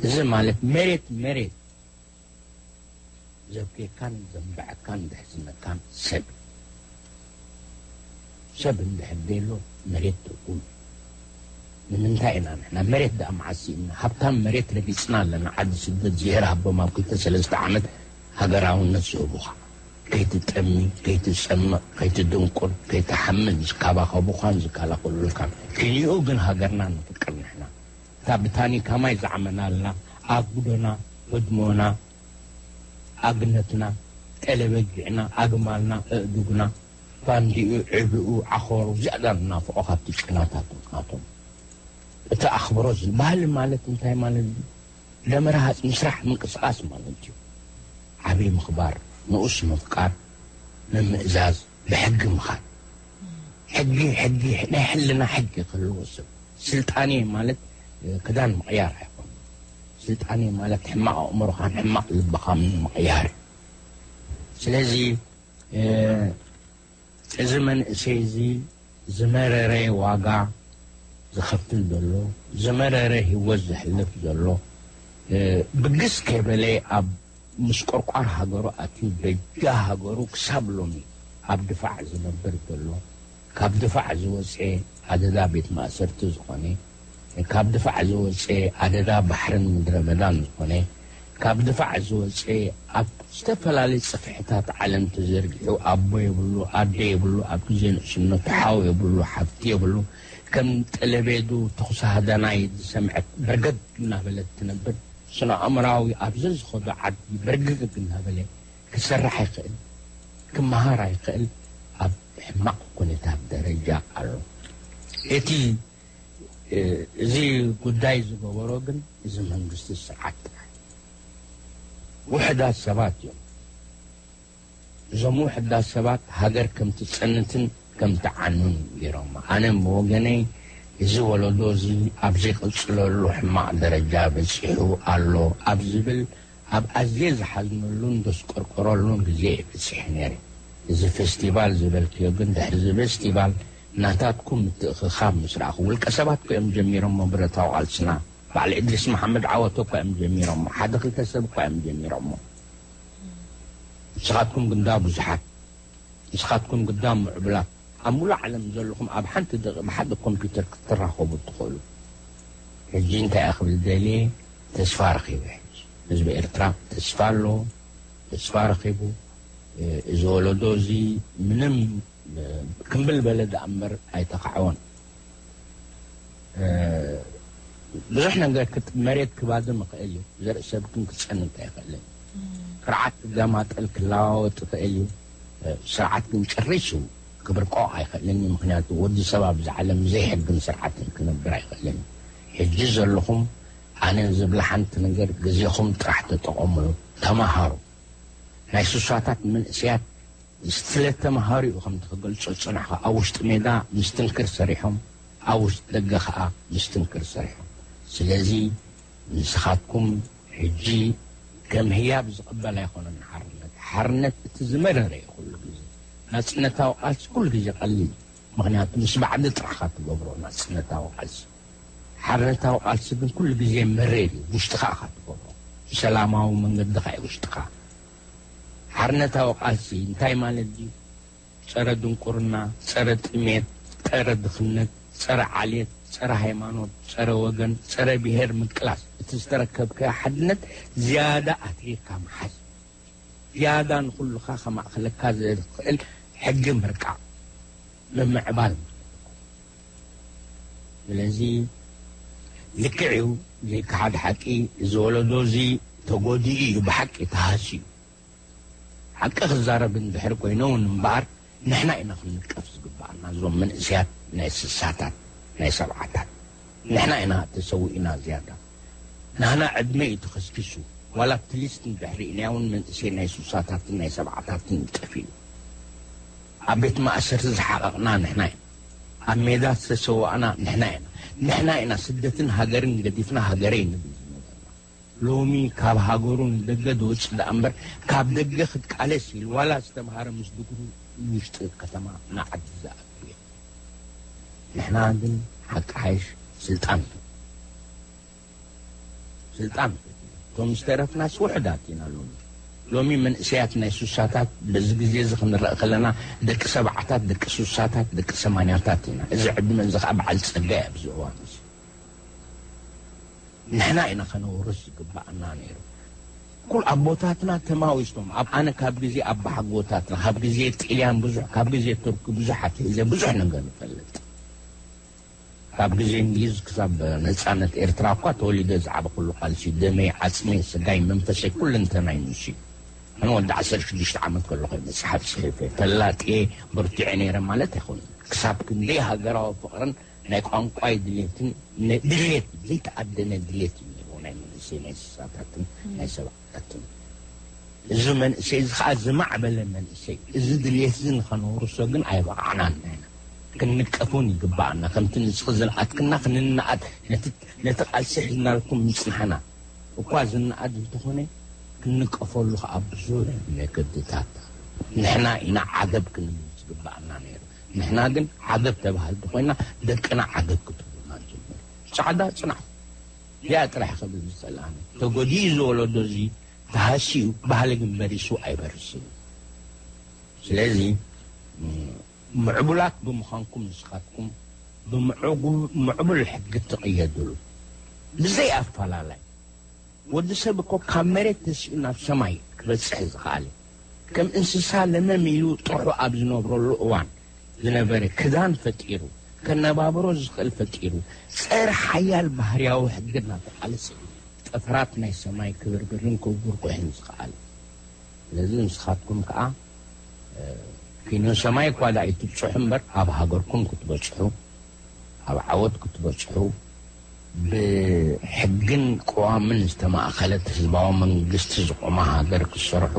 እዚ ማለት መሬት መሬት ዘብክየካን ዘንብዐካን ዘሕዝነካን ሰብ እዩ። ሰብ እንድሕር ደሎ መሬት ትርጉም እዩ። ንምንታይ ኢና ንሕና መሬት ደኣ መዓስ ስኢንና? ሃብታም መሬት ረጊጽና ኣለና። ዓዲ ስደት ዝሄር ሃቦም ኣብ ክልተ ሰለስተ ዓመት ሃገራውነት ዝህቡኻ። ከይትጠሚ፣ ከይትጸምእ፣ ከይትድንቁር፣ ከይትሓምም ዝከባኸቡኻን ዝከላኸሉልካን። ክንይኡ ግን ሃገርና ንፍቅር ንሕና። እታ ብታኒካ ማይ ዝዓመናልና፣ ኣጉዶና፣ ህድሞና፣ ኣግነትና፣ ጠለበጊዕና፣ ኣግማልና፣ ኣእዱግና፣ ፋንዲኡ፣ ዕብኡ፣ ዓኾሩ ዝያዳ ንናፍቖ ካብቲ ጨናታት ናቶም። እቲ ኣኽብሮት ዝ-፣ ባህሊ ማለት እንታይ ማለት እዩ? ደመራ ሃፅ ምስራሕ ምንቅስቃስ ማለት እዩ። ዓብዪ ምኽባር፣ ንኡስ ምፍቃር፣ ምምእዛዝ፣ ብሕጊ ምኻድ። ሕጊ ሕጊ ናይ ሕልና ሕጊ ክህልዎ ሰብ። ስልጣኔ ማለት ክዳን ምቕያር ኣይኮን። ስልጣኔ ማለት ሕማቕ ኣእምሮኻን ሕማቕ ልብኻን ምቕያር እዩ። ስለዚ እዚ መንእሰይ እዚ ዝመረረ ዋጋ ዝኸፍል ዘሎ፣ ዝመረረ ህይወት ዘሕልፍ ዘሎ፣ ብግስ ከይበለ ኣብ ምስቆርቋር ሃገሩ ኣትዩ በጃ ሃገሩ ክሳብ ሎሚ ኣብ ድፋዕ ዝነብር ዘሎ፣ ካብ ድፋዕ ዝወፀ ኣደዳ ቤት ማእሰርቲ ዝኾነ፣ ካብ ድፋዕ ዝወፀ ኣደዳ ባሕርን ምድረ በዳን ዝኾነ፣ ካብ ድፋዕ ዝወፀ ኣብ ዝተፈላለዩ ፅፍሕታት ዓለም ተዘርጊሑ ኣቦ የብሉ ኣደ የብሉ ኣብ ግዜ ንእስነቱ ሓው የብሉ ሓፍቲ የብሉ ከም ጠለቤዱ ተኹሲ ሃዳናይ ዝሰምዐት በርገግ እናበለት ትነብር። ስነ ኣእምራዊ ኣብ ዘዝኸዶ ዓዲ በርግግ እናበለ ክሰርሕ ኣይኽእል፣ ክመሃር ኣይኽእል፣ ኣብ ሕማቕ ኩነታት ደረጃ ኣሎ። እቲ እዚ ጉዳይ ዝገበሮ ግን እዚ መንግስቲ ስርዓት ጥራሕ ውሕዳት ሰባት እዮም። እዞም ውሕዳት ሰባት ሃገር ከም ትጸንትን ከም ትዓኑን ገይሮማ። ኣነ ብወገነይ እዚ ወለዶ እዚ ኣብ ዘይቅጽለሉ ሕማቕ ደረጃ በጺሑ ኣሎ ኣብ ዝብል ኣብ ኣዝየ ዝሓዝነሉን ዘስቆርቆረሉን ግዜ እየ በጺሐ ነይረ። እዚ ፌስቲቫል ዝበልክዮ ግን ድሕሪ እዚ ፌስቲቫል ናታትኩም ምትእኽኻብ ምስ ረኣኹ ውልቀ ሰባት እኮ እዮም ጀሚሮሞ ብረታዊ ቃልስና። በዓል እድሪስ መሓመድ ዓወቶ እኳ እዮም ጀሚሮሞ። ሓደ ክልተ ሰብ እኳ እዮም ጀሚሮሞ። ንስኻትኩም ግዳ ብዙሓት፣ ንስኻትኩም ግዳ ምዕቡላት፣ ኣብ ሙሉእ ዓለም ዘለኹም ኣብ ሓንቲ ደቂ ብሓደ ኮምፒውተር ክትራኸቡ ትኽእሉ። ሕጂ እንታይ እየ ክብል ደልየ፣ ተስፋ ረኺበ። ሕጂ ህዝቢ ኤርትራ ተስፋ ኣለዎ፣ ተስፋ ረኺቡ። እዚ ወለዶ እዚ ምንም ክምብል በለ ደኣ እምበር ኣይተኻዕወን። ብዙሕ ነገር መሬት ክባድም ይኽእል እዩ። ዘርኢ ሰብ ግን ክፀንት ኣይኽእልን። ስርዓት ክገማጠል ክለዋወጥ ይኽእል እዩ። ስርዓት ግን ጨሪሱ ክብርቆ ኣይኽእልን እዩ። ምክንያቱ ወዲ ሰብ ኣብዚ ዓለም ብዘይ ሕግን ስርዓትን ክነብር ኣይኽእልን እዩ። ሕጂ ዘለኹም ኣነ ዝብላ ሓንቲ ነገር ግዜኹም ጥራሕ ተጠቐምሉ። ተማሃሩ። ናይ ስሳታት መንእሰያት ስለተምሃሩ እዩ ከምቲ ክገልጾ ዝጸናሕካ። ኣብ ውሽጢ ሜዳ ምስትንክር ሰሪሖም፣ ኣብ ውሽጢ ደገ ከኣ ምስትንክር ሰሪሖም። ስለዚ ንስኻትኩም ሕጂ ከም ህያብ ዝቕበል ኣይኮነን ሓርነት። ሓርነት እቲ ዝመረረ እዩ ኩሉ ግዜ። ናጽነታዊ ቃልሲ ኩሉ ግዜ ቀሊል እዩ። ምኽንያቱ ምስ ባዕዲ ጥራሕኻ ትገብሮ ናጽነታዊ ቃልሲ። ሓርነታዊ ቃልሲ ግን ኩሉ ግዜ መሬር እዩ። ውሽጥኻ ኢኻ ትገብሮ። ብሰላማዊ መንገዲ ኸዓ ውሽጥኻ ሓርነታዊ ቃልሲ እንታይ ማለት ድዩ? ጸረ ድንቁርና፣ ጸረ ጥሜት፣ ጸረ ድኽነት፣ ጸረ ዓሌት፣ ጸረ ሃይማኖት፣ ጸረ ወገን፣ ጸረ ብሄር ምቅላስ። እቲ ዝተረከብካዮ ሓድነት ዝያዳ ኣትሪርካ ምሓዝ። ዝያዳ ንኹልኻ ከማእኽለካ ዝኽእል ሕጊ ምርቃቕ፣ ምምዕባል ማለት እዩ። ስለዚ ልክዕ እዩ፣ ዘይከሓድ ሓቂ፣ እዚ ወለዶ እዚ ተጎዲኡ እዩ፣ ብሓቂ ተሃስዩ። ሓቂ ክዛረብ እንድሕር ኮይነ እውን እምበኣር፣ ንሕና ኢና ክንንቀፍ ዝግባኣና፣ እዞም መንእሰያት ናይ ስሳታት፣ ናይ ሰብዓታት። ንሕና ኢና ተሰዊእና ዝያዳ። ናህና ዕድመ እዩ ተኸስኪሱ። ዋላ ኣብቲ ሊስት እንድሕር ርኢናዮ እውን መንእሰይ ናይ ስሳታትን ናይ ሰብዓታትን እዩ ጠፊኡ። ኣብ ቤት ማእሰርቲ ዝሓቐቕና ንሕና ኢና። ኣብ ሜዳ ዝተሰዋእና ንሕና ኢና። ንሕና ኢና ስደትን ሃገርን ገዲፍና ሃገረይ ንብል ዝነበርና። ሎሚ ካብ ሃገሩ ንደገ ዝወፅእ ደኣ እምበር ካብ ደገ ክትቃለስ ኢሉ ዋላ ዝተምሃረ ምስ ድግሩ ንውሽጢ ከተማ ንዓዲ ዝኣቱ የለን። ንሕና ግን ሓቂ ሓይሽ ስልጣን ስልጣን እቶም ዝተረፍናስ ውሕዳት ኢና። ሎሚ ሎሚ መንእሰያት ናይ ስሳታት በዚ ግዜ እዚ ክንረአ ከለና ደቂ ሰብዓታት፣ ደቂ ስሳታት፣ ደቂ ሰማንያታት ኢና። እዚ ዕድመ እዚ ከዓ በዓል ፀጋ እዩ ኣብዚ እዋን እዚ። ንሕና ኢና ከነውርስ ዝግባኣና ነይሩ። ኩል ኣቦታትና ተማዊስቶም ኣብ ኣነ ካብ ግዜ ኣባሓጎታትና ካብ ግዜ ጥልያን ብዙሕ ካብ ግዜ ቱርኪ ብዙሕ ኣትሒዘ ብዙሕ ነገር ንፈልጥ። ካብ ግዜ እንግሊዝ ክሳብ ነጻነት ኤርትራ እኳ ተወሊደ ዝዓበኹሉ ቃልሲ ደመይ ዓጽመይ ስጋይ መንፈሰይ ኩለንተናይ ንሱ እዩ። ኣነ ወዲ ዓሰርተ ሽዱሽተ ዓመት ከለኹ እየ መጽሓፍ ጽሒፈ ፈላጥየ በርቲዐ ነይረ ማለት ኣይኮነን። ክሳብ ክንደይ ሃገራዊ ፍቕርን ናይ ቋንቋይ ድሌትን ድሌት ዘይተኣደነ ድሌት እዩ ነይርዎ ናይ መንእሰይ። ናይ እንስሳታትን ናይ ሰብኣታትን። እዚ መንእሰይ እዚ ከዓ ዝማዕበለ መንእሰይ፣ እዚ ድልየት እዚ ንኸነውርሶ ግን ኣይበቓዕናን ኢና። ክንንቀፉን ይግባኣና። ከምቲ ንስኺ ዝነኣትክና ክንነኣት፣ ነቲ ነቲ ቃልሲ ሒዝናልኩም ምጽናሕና እኳ ዝነኣድ እንተኾነ፣ ክንንቀፈሉ ከዓ ብዙሕ መገድታት ንሕና ኢና ዓገብ ክንብል ዝግባኣና ነይሩ። ንሕና ግን ዓገብ ተባሃልቲ ኮይና፣ ደቅና ዓገብ ክትብሉና ጀመሩ። ጻዕዳ ጽናሕ እዚኣ ጥራሕ ክብል ዝጸልኣኒ። ተጎዲኡ ዝወለዶ እዚ ተሃሲኡ ባህሊ ግን በሪሱ ኣይበርስን። ስለዚ ምዕቡላት ብምዃንኩም ንስኻትኩም ብምዕጉ-፣ ምዕቡል ሕጊ ትቕየድሉ። ብዘይ ኣፈላላይ ወዲ ሰብ እኮ ካብ መሬት ተሲኡ ናብ ሰማይ ክበጽሕ ዝኸኣለ፣ ከም እንስሳ ለመም ኢሉ ጥርሑ ኣብ ዝነብረሉ እዋን ዝነበረ ክዳን ፈጢሩ፣ ከነባብሮ ዝኽእል ፈጢሩ፣ ጸረ ሓያል ባህርያዊ ሕጊ እናተቓለሰ እዩ። ጠፈራት ናይ ሰማይ ክብርብርን ክውጉር ኩሕን ዝኸኣለ። ስለዚ ንስኻትኩም ከኣ ኪኖ ሰማይ እኳ ደኣ ኣይትብጽሑ እምበር፣ ኣብ ሃገርኩም ክትበጽሑ፣ ኣብ ዓወት ክትበጽሑ፣ ብሕግን ቅዋምን ዝተማእከለት ህዝባዊ መንግስቲ ዝቆማ ሃገር ክትሰርሑ፣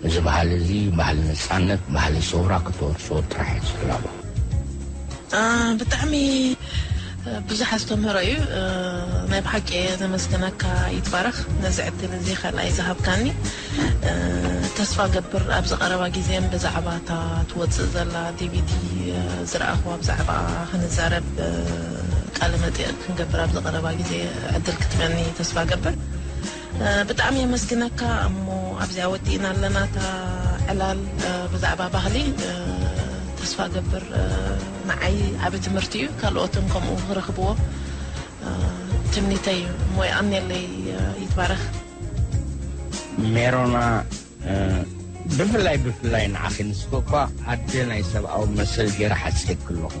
እዚ ባህሊ እዚ፣ ባህሊ ነጻነት፣ ባህሊ ሰውራ ክትወርስዎ ጥራሕ እዩ ዝግባእ። ብጣዕሚ ብዙሕ ኣስተምህሮ እዩ። ናይ ብሓቂ እየ ዘመስግነካ ይትባረኽ፣ ነዚ ዕድል እዚ ካልኣይ ዝሃብካኒ። ተስፋ ገብር ኣብዚ ቀረባ ግዜን ብዛዕባ እታ ትወፅእ ዘላ ዲቪዲ ዝረኣኽዋ ብዛዕባ ክንዛረብ ቃለ መጠይቕ ክንገብር ኣብዚ ቀረባ ግዜ ዕድል ክትበኒ ተስፋ ገብር። ብጣዕሚ የመስግነካ። እሞ ኣብዚኣ ወዲእና ኣለና እታ ዕላል ብዛዕባ ባህሊ። ተስፋ ገብር ንዓይ ዓቢ ትምህርቲ እዩ፣ ካልኦትን ከምኡ ክረኽብዎ ትምኒተይ እዩ። እሞ የቐንየለይ። ይትባረኽ። ሜሮና፣ ብፍላይ ብፍላይ ንዓኺ፣ ንስኺ እኳ ኣደ ናይ ሰብኣዊ መሰል ገይረ ሓሲበኪ ኣለኹ።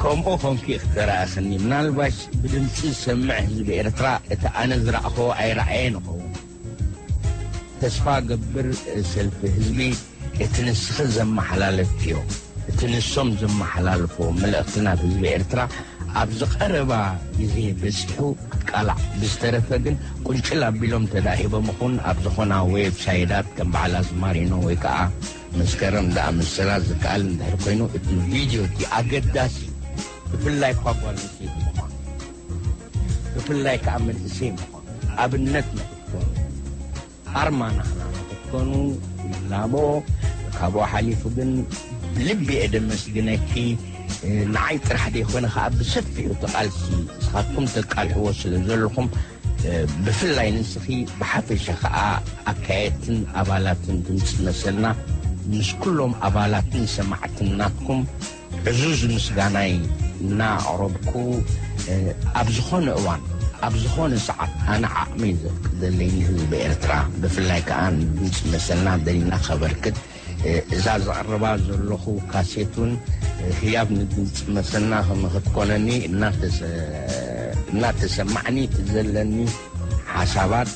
ከምኡ ኮንኪ ኢኺ ተራእኽኒ። ምናልባሽ ብድምፂ ዝሰምዕ ህዝቢ ኤርትራ እቲ ኣነ ዝረኣኽዎ ኣይረኣየን ይኸውን። ተስፋ ገብር ሰልፊ ህዝቢ እቲ ንስኺ ዘመሓላለፍክዮ፣ እቲ ንሶም ዘመሓላልፍዎ መልእኽቲ ናብ ህዝቢ ኤርትራ ኣብዚ ቀረባ ግዜ በጺሑ ክትቃላዕ። ብዝተረፈ ግን ቁንጭል ኣቢሎም ተዳሂቦም ይኹን ኣብ ዝኾና ዌብሳይዳት ከም በዓል ኣዝማሪኖ ወይ ከዓ መስከረም ዝኣመሰላ ዝከኣል እንድሕር ኮይኑ እቲ ቪድዮ እቲ ኣገዳሲ ብፍላይ እኳ ጓል ኣንስተይቲ ምዃኑ ብፍላይ ከዓ መንእሰይ ምዃኑ ኣብነት ንክትኮኑ ኣርማ ናህና ንክትኮኑ ንላቦ። ካብኡ ሓሊፉ ግን ብልቢ እየ ደመስግነኪ። ንዓይ ጥራሕ ዘይኮነ ከዓ ብሰፊሑ እቲ ቃልሲ ንስኻትኩም ተቃልሕዎ ስለ ዘለኹም ብፍላይ ንስኺ ብሓፈሻ ከዓ ኣካየድትን ኣባላትን ድምፂ መሰልና ምስ ኩሎም ኣባላትን ሰማዕትን ናትኩም ዕዙዝ ምስጋናይ እናኣቕረብኩ ኣብ ዝኾነ እዋን ኣብ ዝኾነ ሰዓት ኣነ ዓቕሚ ዘፍቅደለይ ንህዝቢ ኤርትራ ብፍላይ ከዓ ንድምፂ መሰልና ደሊና ከበርክት እዛ ዘቕርባ ዘለኹ ካሴት እውን ህያብ ንድምፂ መሰልና ከም ክትኮነኒ እናተሰማዕኒ እቲ ዘለኒ ሓሳባት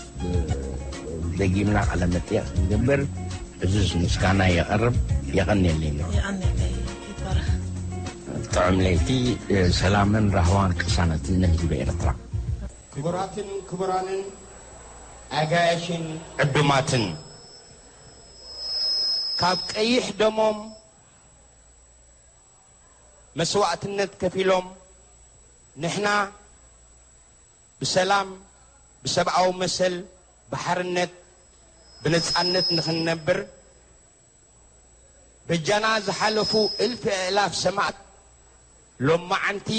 ደጊምና ቃለ መጠይቕ ክንገብር ዕዙዝ ምስጋና የቕርብ። የቐንየለይ። የቐንየለይ። ይትባረኽ። ጥዑም ለይቲ፣ ሰላምን ራህዋን ቅሳነትን ንህዝቢ ኤርትራ። ክቡራትን ክቡራንን ኣጋይሽን ዕዱማትን፣ ካብ ቀይሕ ደሞም መስዋእትነት ከፊሎም ንሕና ብሰላም፣ ብሰብኣዊ መሰል፣ ብሓርነት፣ ብነጻነት ንኽንነብር በጃና ዝሓለፉ እልፊ ኣእላፍ ሰማእት ሎማዓንቲ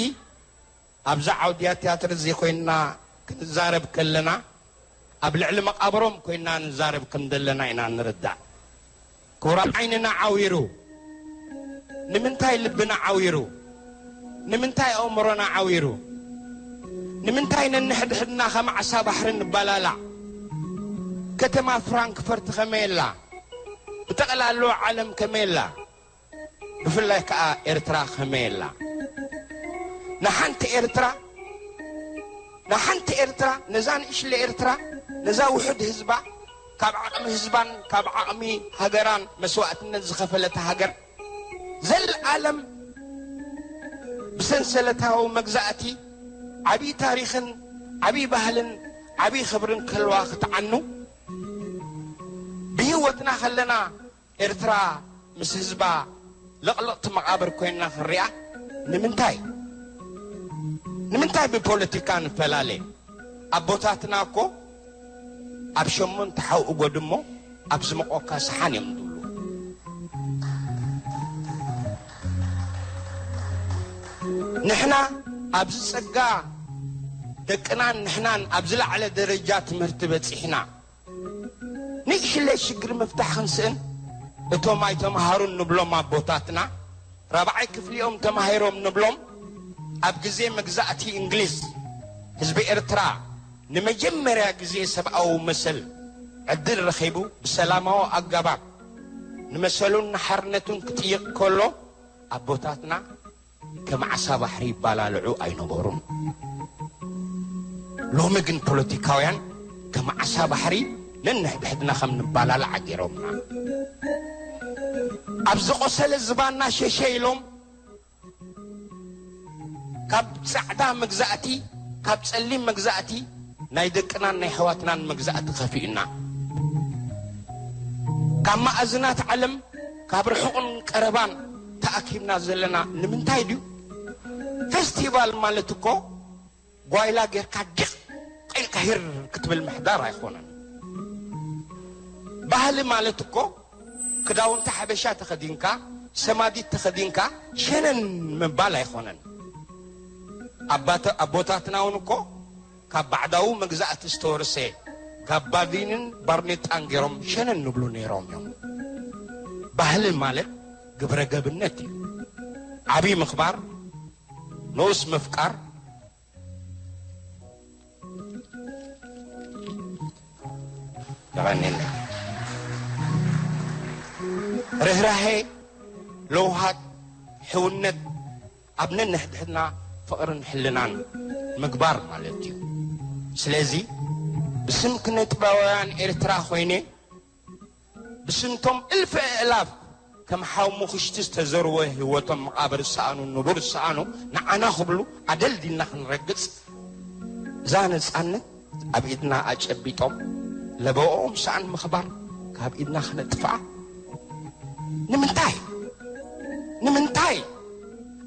ኣብዛ ዓውድያ ትያትር እዚ ኮይንና ክንዛረብ ከለና ኣብ ልዕሊ መቓብሮም ኮይንና ንዛረብ ከም ዘለና ኢና ንርዳእ። ክቡራት ዓይንና ዓዊሩ ንምንታይ ልብና ዓዊሩ ንምንታይ ኣእምሮና ዓዊሩ ንምንታይ ነንሕድሕድና ከም ዓሳ ባሕሪ ንባላላዕ? ከተማ ፍራንክፈርት ከመይ ኣላ? ብጠቕላላ ዓለም ከመይ ኣላ? ብፍላይ ከኣ ኤርትራ ከመይ ኣላ? ንሓንቲ ኤርትራ ንሓንቲ ኤርትራ ነዛ ንእሽለ ኤርትራ ነዛ ውሑድ ህዝባ ካብ ዓቕሚ ህዝባን ካብ ዓቕሚ ሃገራን መስዋእትነት ዝኸፈለታ ሃገር ዘልኣለም ብሰንሰለታዊ መግዛእቲ ዓብዪ ታሪኽን ዓብዪ ባህልን ዓብዪ ክብርን ከልዋ ክትዓኑ፣ ብህይወትና ከለና ኤርትራ ምስ ህዝባ ለቕለቕቲ መቓብር ኮይና ክንሪኣ ንምንታይ? ንምንታይ ብፖለቲካ ንፈላለ? ኣቦታትና እኮ ኣብ ሸሞንተ ሓው እጎድ እሞ ኣብ ዝመቖካ ሰሓን እዮም ዝብሉ። ንሕና ኣብዚ ጸጋ ደቅናን ንሕናን ኣብ ዝለዓለ ደረጃ ትምህርቲ በጺሕና፣ ንእሽለይ ሽግር ምፍታሕ ክንስእን፣ እቶም ኣይተምሃሩን ንብሎም ኣቦታትና፣ ራብዓይ ክፍሊኦም ተማሂሮም ንብሎም፣ ኣብ ግዜ መግዛእቲ እንግሊዝ፣ ህዝቢ ኤርትራ ንመጀመርያ ግዜ ሰብኣዊ መሰል ዕድል ረኺቡ ብሰላማዊ ኣገባብ ንመሰሉን ንሓርነቱን ክጥይቕ ከሎ፣ ኣቦታትና ከም ዓሳ ባሕሪ ይባላልዑ ኣይነበሩን። ሎሚ ግን ፖለቲካውያን ከም ዓሳ ባሕሪ ነንሕድሕድና ከም ንባላላዕ ገይሮምና። ኣብ ዝቆሰለ ዝባና ሸሸ ኢሎም ካብ ጻዕዳ መግዛእቲ፣ ካብ ጸሊም መግዛእቲ ናይ ደቅናን ናይ ኣሕዋትናን መግዛእቲ ከፊኡና። ካብ ማእዝናት ዓለም፣ ካብ ርሑቕን ቀረባን ተኣኪብና ዘለና ንምንታይ ድዩ? ፌስቲቫል ማለት እኮ ጓይላ ጌርካ ዲቕ ኢልካ ሂር ክትብል ምሕዳር ኣይኮነን። ባህሊ ማለት እኮ ክዳውንቲ ሓበሻ ተኸዲንካ፣ ሰማዲት ተኸዲንካ ሸነን ምባል ኣይኮነን። ኣባተ-፣ ኣቦታትና እውን እኮ ካብ ባዕዳዊ መግዛእቲ ዝተወርሰ ጋባዲንን ባርኔጣን ገይሮም ሸነን ንብሉ ነይሮም እዮም። ባህሊ ማለት ግብረ ገብነት እዩ። ዓብዪ ምኽባር፣ ንኡስ ምፍቃር፣ የቐንየልና። ርህራሄ፣ ለውሃት፣ ሕውነት ኣብ ነንሕድሕድና ፍቕርን ሕልናን ምግባር ማለት እዩ። ስለዚ ብስም ክነ ጥበባውያን ኤርትራ ኮይነ፣ ብስንቶም እልፊ ኣእላፍ ከም ሓው ሙኽሽቲ ዝተዘርወ ህይወቶም መቓብር ዝሰኣኑ ንቡር ዝሰኣኑ ንዓና ክብሉ ኣደልዲልና ክንረግጽ፣ እዛ ነጻነት ኣብ ኢድና ኣጨቢጦም ለበኦም ሰኣን ምኽባር ካብ ኢድና ክነጥፍኣ ንምንታይ? ንምንታይ?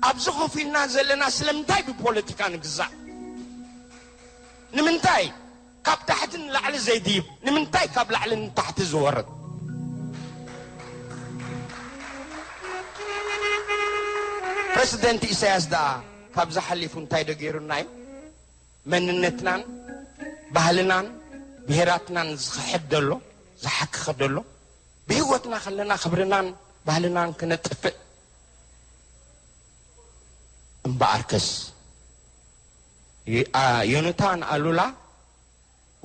ኣብዚ ኮፍ ኢልና ዘለና ስለምንታይ ብፖለቲካ ንግዛእ? ንምንታይ ካብ ታሕቲ ንላዕሊ ዘይድይብ? ንምንታይ ካብ ላዕሊ ንታሕቲ ዝወርድ? ፕረሲደንት ኢሳያስ ደኣ ካብዚ ሓሊፉ እንታይ ዶ ገይሩና እዩ? መንነትናን ባህልናን ብሄራትናን ዝኽሕድ ደሎ፣ ዝሓክኸ ደሎ፣ ብህይወትና ከለና ክብርናን ባህልናን ክነጥፍእ እምበኣርከስ፣ ይ-፣ ኣ-፣ ዮናታን ኣሉላ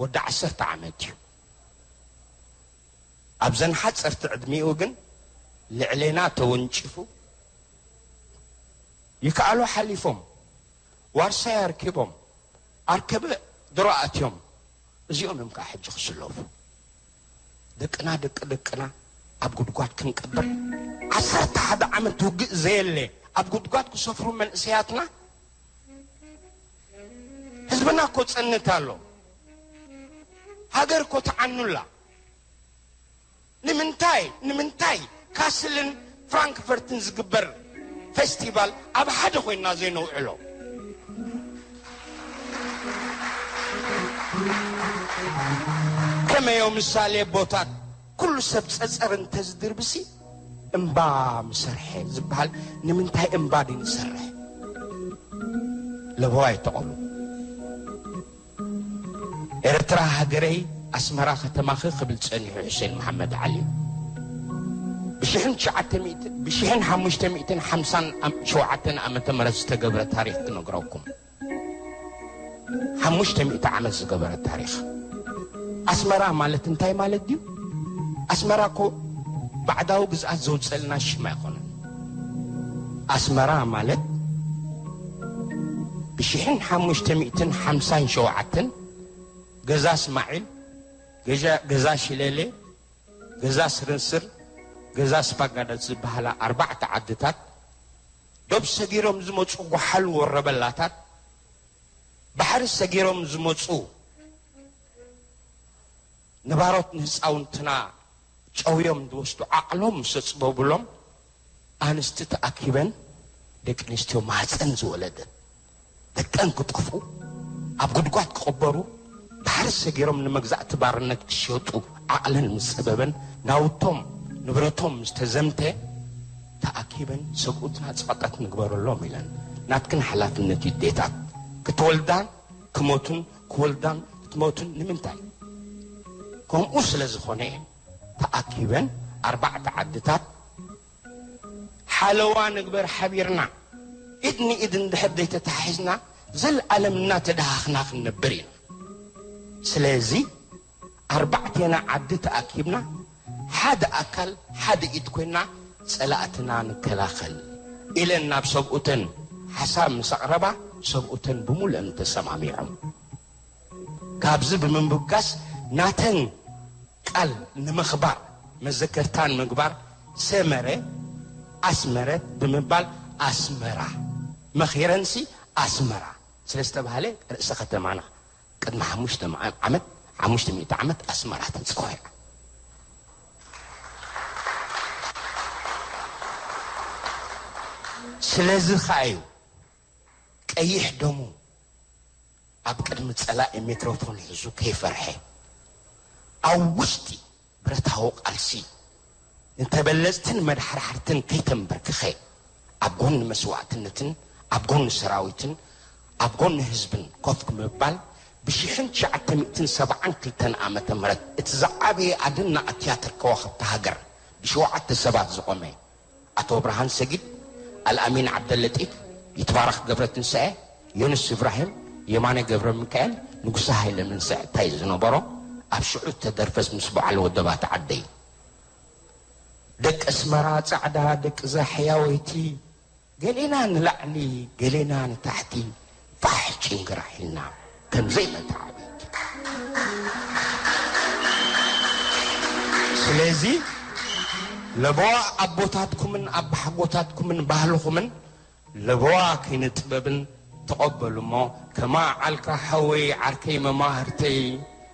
ወዲ ዓሰርተ ዓመት እዩ። ኣብዘን ሓጸርቲ ዕድሚኡ ግን ልዕሌና ተወንጪፉ፣ ይከኣሎ ሓሊፎም፣ ዋርሳይ ኣርኪቦም፣ ኣርከበ ድሮ ኣትዮም፣ እዚኦም እዮም ከዓ ሕጂ ክስለፉ። ደቅና፣ ደቂ ደቅና ኣብ ጉድጓድ ክንቀብር፣ ዓሰርተ ሓደ ዓመት ውግእ ዘየለ ኣብ ጉድጓድ ክሰፍሩ መንእሰያትና። ህዝብና እኮ ጸንት ኣሎ። ሃገር እኮ ተዓኑላ። ንምንታይ፣ ንምንታይ ካስልን ፍራንክፈርትን ዝግበር ፌስቲቫል ኣብ ሓደ ኮይና ዘይነውዕሎ? ከመዮ ምሳሌ ቦታት ኩሉ ሰብ ጸጸር እንተዝድርብሲ እምባ ምሰርሐ ዝበሃል ንምንታይ እምባ ድዩ ንሰርሕ? ለበዋ ይተቐሉ። ኤርትራ ሃገረይ ኣስመራ ከተማኺ ክብል ጸኒሑ ሕሴን መሓመድ ዓሊ ብሽሕን ትሽዓተ ሚእቲ፣ ብሽሕን ሓሙሽተ ሚእትን ሓምሳን ኣም-፣ ሸውዓተን ዓመተ ምህረት ዝተገብረ ታሪኽ ክነግረኩም። ሓሙሽተ ሚእቲ ዓመት ዝገበረ ታሪኽ። ኣስመራ ማለት እንታይ ማለት ድዩ? ኣስመራ እኮ ባዕዳዊ ግዝኣት ዘውፀልና ሽም ኣይኮነን። ኣስመራ ማለት ብሽሕን ሓሙሽተ ሚእትን ሓምሳን ሸውዓተን ገዛ እስማዒል፣ ገዛ፣ ገዛ ሽለሌ፣ ገዛ ስርንስር፣ ገዛ ስፓጋዳት ዝበሃላ ኣርባዕተ ዓድታት፣ ዶብ ሰጊሮም ዝመፁ ጓሓሉ ወረበላታት፣ ባሕሪ ሰጊሮም ዝመፁ ንባሮት ንህፃውንትና ጨውዮም ዝወስዱ ዓቕሎም ምስ ኣፅበቡሎም፣ ኣንስቲ ተኣኪበን፣ ደቂ ኣንስትዮ ማህፀን ዝወለደን ደቀን ክጠፍኡ፣ ኣብ ጉድጓድ ክቕበሩ፣ ባሕሪ ሰጊሮም ንመግዛእቲ ባርነት ክሸጡ ዓቕለን ምስ ፀበበን፣ ናውቶም ንብረቶም ምስ ተዘምተ፣ ተኣኪበን፣ ሰብኡትና ፀቕጠት ንግበረሎም ኢለን። ናትክን ሓላፍነት እዩ ኣዴታት። ክትወልዳን ክሞቱን፣ ክወልዳን ክትሞቱን ንምንታይ? ከምኡ ስለ ዝኾነ እየን ተኣኪበን፣ ኣርባዕተ ዓድታት ሓለዋ ንግበር ሓቢርና። ኢድ ንኢድ እንድሕር ዘይተታሒዝና፣ ዘልኣለም እናተደሃኽና ክንነብር ኢና። ስለዚ ኣርባዕቴና ዓዲ ተኣኪብና፣ ሓደ ኣካል ሓደ ኢድ ኮይና ጸላእትና ንከላኸል ኢለን ናብ ሰብኡተን ሓሳብ ምስ ኣቕረባ፣ ሰብኡተን ብምሉእን ተሰማሚዖም። ካብዚ ብምብጋስ፣ ናተን ቃል ንምኽባር፣ መዘከርታ ንምግባር፣ ሰመረ ኣስመረ ብምባል፣ ኣስመራ፣ መኺረንሲ ኣስመራ ስለ ዝተባህለ፣ ርእሰ ከተማና ቅድሚ ሓሙሽተ መዓ-፣ ዓመት፣ ሓሙሽተ ሚእቲ ዓመት ኣስመራ ተጸዊዓ። ስለዚ ኸኣ እዩ ቀይሕ ደሙ ኣብ ቅድሚ ጸላኢ ሜክሮፎን ሒዙ ከይፈርሐ፣ ኣብ ውሽጢ ብረታዊ ቃልሲ ንተበለጽትን መድሓርሓርትን ከይተንበርክኸ፣ ኣብ ጎኒ መስዋእትነትን ኣብ ጎኒ ሰራዊትን ኣብ ጎኒ ህዝብን ኮፍ ብምባል፣ ብሽሕን ትሽዓተ ሚእትን ሰብዓን ክልተን ዓመተ ምህረት እቲ ዝዓበየ ኣደናቒ ትያትር ከዋኽብቲ ሃገር ብሸውዓተ ሰባት ዝቖመ፣ ኣቶ ብርሃን ሰጊድ፣ ኣልኣሚን ዓብደለጢፍ፣ ይትባረክ ገብረትንሳኤ፣ ዮኑስ ኢብራሂም፣ የማነ ገብረ ሚካኤል፣ ንጉሰ ሃይለ መንስዕታይ ዝነበሮ፣ ኣብ ሽዑ ዝተደርፈስ ምስ በዓል ወደባት ዓደይ። ደቂ ኣስመራ ጻዕዳ፣ ደቂ እዛ ሕያወይቲ፣ ገሌና ንላዕሊ፣ ገሌና ንታሕቲ፣ ፋሕ ጭንግራሕ ኢልና ከም ዘይመተዓብይቲ። ስለዚ ለበዋ ኣቦታትኩምን ኣባሓጎታትኩምን ባህልኹምን ለበዋ ኪነ ጥበብን ተቐበሉ እሞ፣ ከማዓልካ ሓወይ ዓርከይ መማህርተይ፣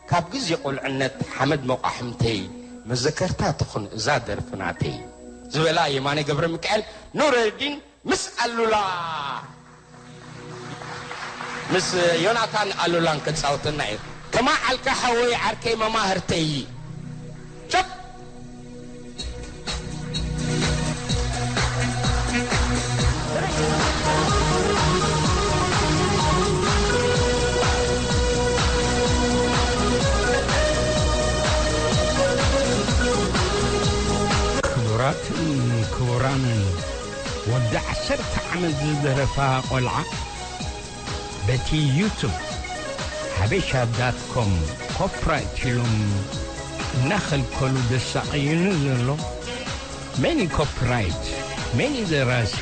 ካብ ግዜ ቁልዕነት ሓመድ መቋሕምተይ፣ መዘከርታ ትኹን እዛ ደርፊ ናተይ ዝበላ የማነ ገብረ ሚካኤል፣ ኑረዲን ምስ ኣሉላ፣ ምስ ዮናታን ኣሉላን ከጻውተና እዩ። ከማዓልካ ሓወይ ዓርከይ መማህርተይ። ቸፕ። ክቡራትን ክቡራንን፣ ወዲ ዓሰርተ ዓመት ዝደረፋ ቆልዓ በቲ ዩቱብ ሓበሻ ዳት ኮም ኮፕራይት ኢሎም እናኸልከሉ ዘሳቐዩኒ ዘሎ፣ መን እዩ ኮፕራይት? መን እዩ ደራሲ?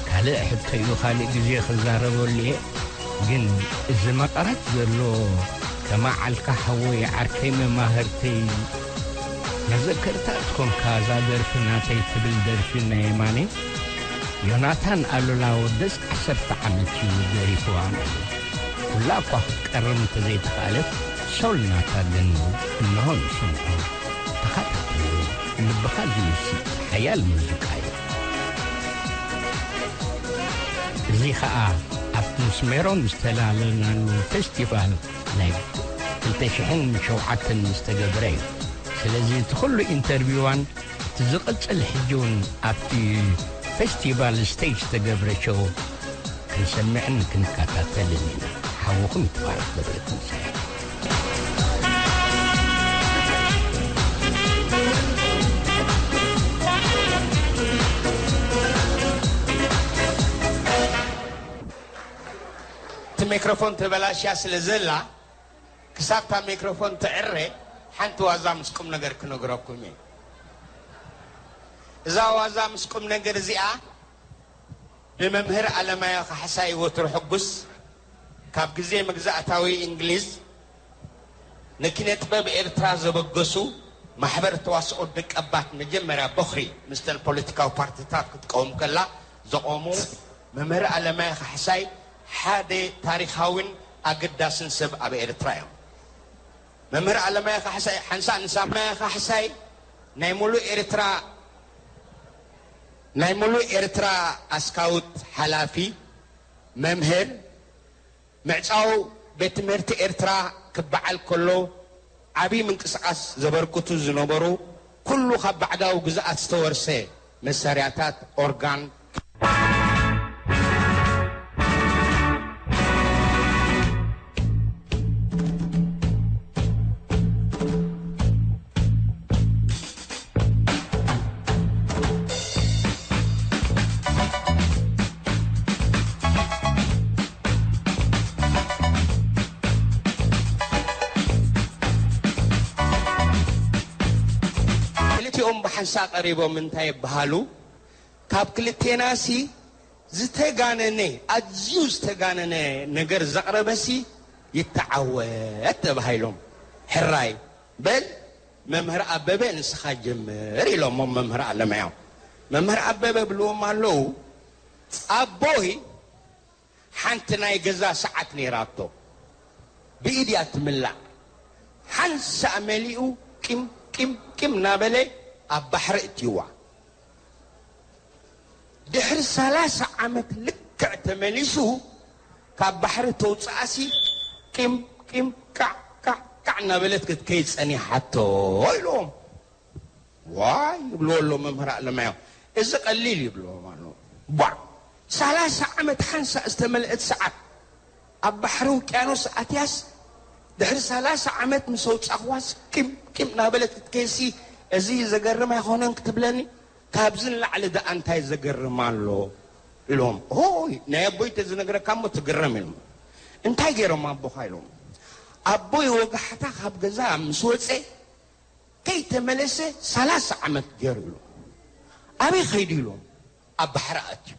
ካልእ ሕቶ እዩ፣ ካልእ ግዜ ክዛረበሉ እየ። ግን እዚ መቐረት ዘሎ ከማዓልካ ሓወይ ዓርከይ መማህርተይ፣ መዘከርታ ትኾንካ እዛ ደርፊ ናተይ ትብል ደርፊ ናይ የማነ፣ ዮናታን ኣሉላ ወደስ ዓሰርተ ዓመት እዩ ደሪፍዋ ነይሩ። ኩላ እኳ ክትቀርም እንተዘይተኻእለት፣ ሶል ናታ ግን እንሆ ንስምዖ። ተኸታተሉ፣ ልብኻ ዝምስጥ ሓያል ሙዚቃ እዩ። እዚ ኸኣ ኣብ ምስ ሜሮን ዝተላለናሉ ፌስቲቫል ናይ ክልተ ሽሕን ሸውዓተን ዝተገብረ እዩ። ስለዚ እቲ ኹሉ ኢንተርቪዋን እቲ ዝቕጽል ሕጂ እውን ኣብቲ ፌስቲቫል ስቴጅ ዝተገብረ ሾው ክንሰምዕን ክንከታተልን ኢና። ሓውኹም ይትባረኽ ገብረትንሳኤ። እቲ ሜክሮፎን ተበላሽያ ስለ ዘላ፣ ክሳብ እታ ሜክሮፎን ትዕረ፣ ሓንቲ ዋዛ ምስ ቁም ነገር ክነግረኩም እየ። እዛ ዋዛ ምስ ቁም ነገር እዚኣ ብመምህር ኣለማዮ ካሕሳይ ወትሩ ሕጉስ፣ ካብ ግዜ መግዛእታዊ እንግሊዝ ንኪነ ጥበብ ኤርትራ ዘበገሱ ማሕበር ተዋስኦ ደቀባት መጀመርያ ቦኽሪ ምስተን ፖለቲካዊ ፓርቲታት ክትቀውም ከላ ዘቖሙ መምህር ኣለማዮ ካሕሳይ ሓደ ታሪኻዊን ኣገዳስን ሰብ ኣብ ኤርትራ እዮም። መምህር ኣለማየ ካሕሳይ ሓንሳእ ንሳማየ ካሕሳይ ናይ ሙሉእ ኤርትራ ናይ ሙሉእ ኤርትራ ኣስካውት ሓላፊ መምህር ምዕጻው ቤት ትምህርቲ ኤርትራ ክበዓል ከሎ ዓቢ ምንቅስቓስ ዘበርክቱ ዝነበሩ ኩሉ ካብ ባዕዳዊ ግዝኣት ዝተወርሰ መሳርያታት ኦርጋን ክልቲኦም ብሓንሳእ ቀሪቦም እንታይ ይበሃሉ? ካብ ክልቴናሲ ዝተጋነነ ኣዝዩ ዝተጋነነ ነገር ዘቕረበሲ ይተዓወት ተባሂሎም። ሕራይ በል መምህር ኣበበ ንስኻ ጀምር ኢሎሞም መምህር ኣለማያው። መምህር ኣበበ ብልዎም ኣለዉ ኣቦይ ሓንቲ ናይ ገዛ ሰዓት ነይራቶ ብኢድ እያ ትምላእ። ሓንሳእ መሊኡ ቂም ቂም ቂም እናበለ ኣብ ባሕሪ እትይዋ። ድሕሪ ሰላሳ ዓመት ልክዕ ተመሊሱ ካብ ባሕሪ ተውፅኣሲ ቂም ቂም ቃዕ ቃዕ ቃዕ እናበለት ክትከይድ ፀኒሓቶ ኢልዎም። ዋይ ይብልዎ ኣሎ መምህር ኣለማዮም። እዚ ቀሊል ይብልዎም ኣሎ። ቧዕ ሰላሳ ዓመት ሓንሳእ ዝተመልአት ሰዓት ኣብ ባሕሪ ውቅያኖስ ኣትያስ ድሕሪ ሰላሳ ዓመት ምስ ኣውፃእኽዋስ ቂም ቂም እናበለት ክትከይሲ እዚ ዘገርም ኣይኮነን ክትብለኒ ካብዚ ንላዕሊ ደኣ እንታይ ዘገርም ኣሎ ኢሎም። ሆይ ናይ ኣቦይ ተዝነግረካ እሞ ትግረም ኢሎም። እንታይ ገይሮም ኣቦኻ ኢሎም። ኣቦይ ወጋሕታ ካብ ገዛ ምስ ወፀ ከይተመለሰ ሰላሳ ዓመት ገይሩ ኢሎም። ኣበይ ከይዱ ኢሎም። ኣብ ባሕሪ ኣትዩ።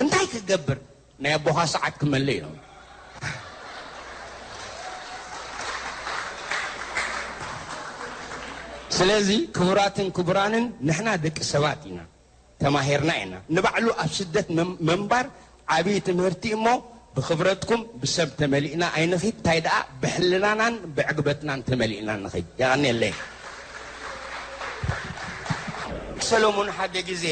እንታይ ክገብር ናይ ኣቦኻ ሰዓት ክመልእ ኢሎም። ስለዚ ክቡራትን ክቡራንን ንሕና ደቂ ሰባት ኢና። ተማሂርና ኢና። ንባዕሉ ኣብ ስደት መም- ምንባር ዓብዪ ትምህርቲ እሞ ብኽብረትኩም ብሰብ ተመሊእና ኣይንኺድ እንታይ ደኣ ብሕልናናን ብዕግበትናን ተመሊእና ንኺድ። የቐንየለይ። ሰሎሙን ሓደ ግዜ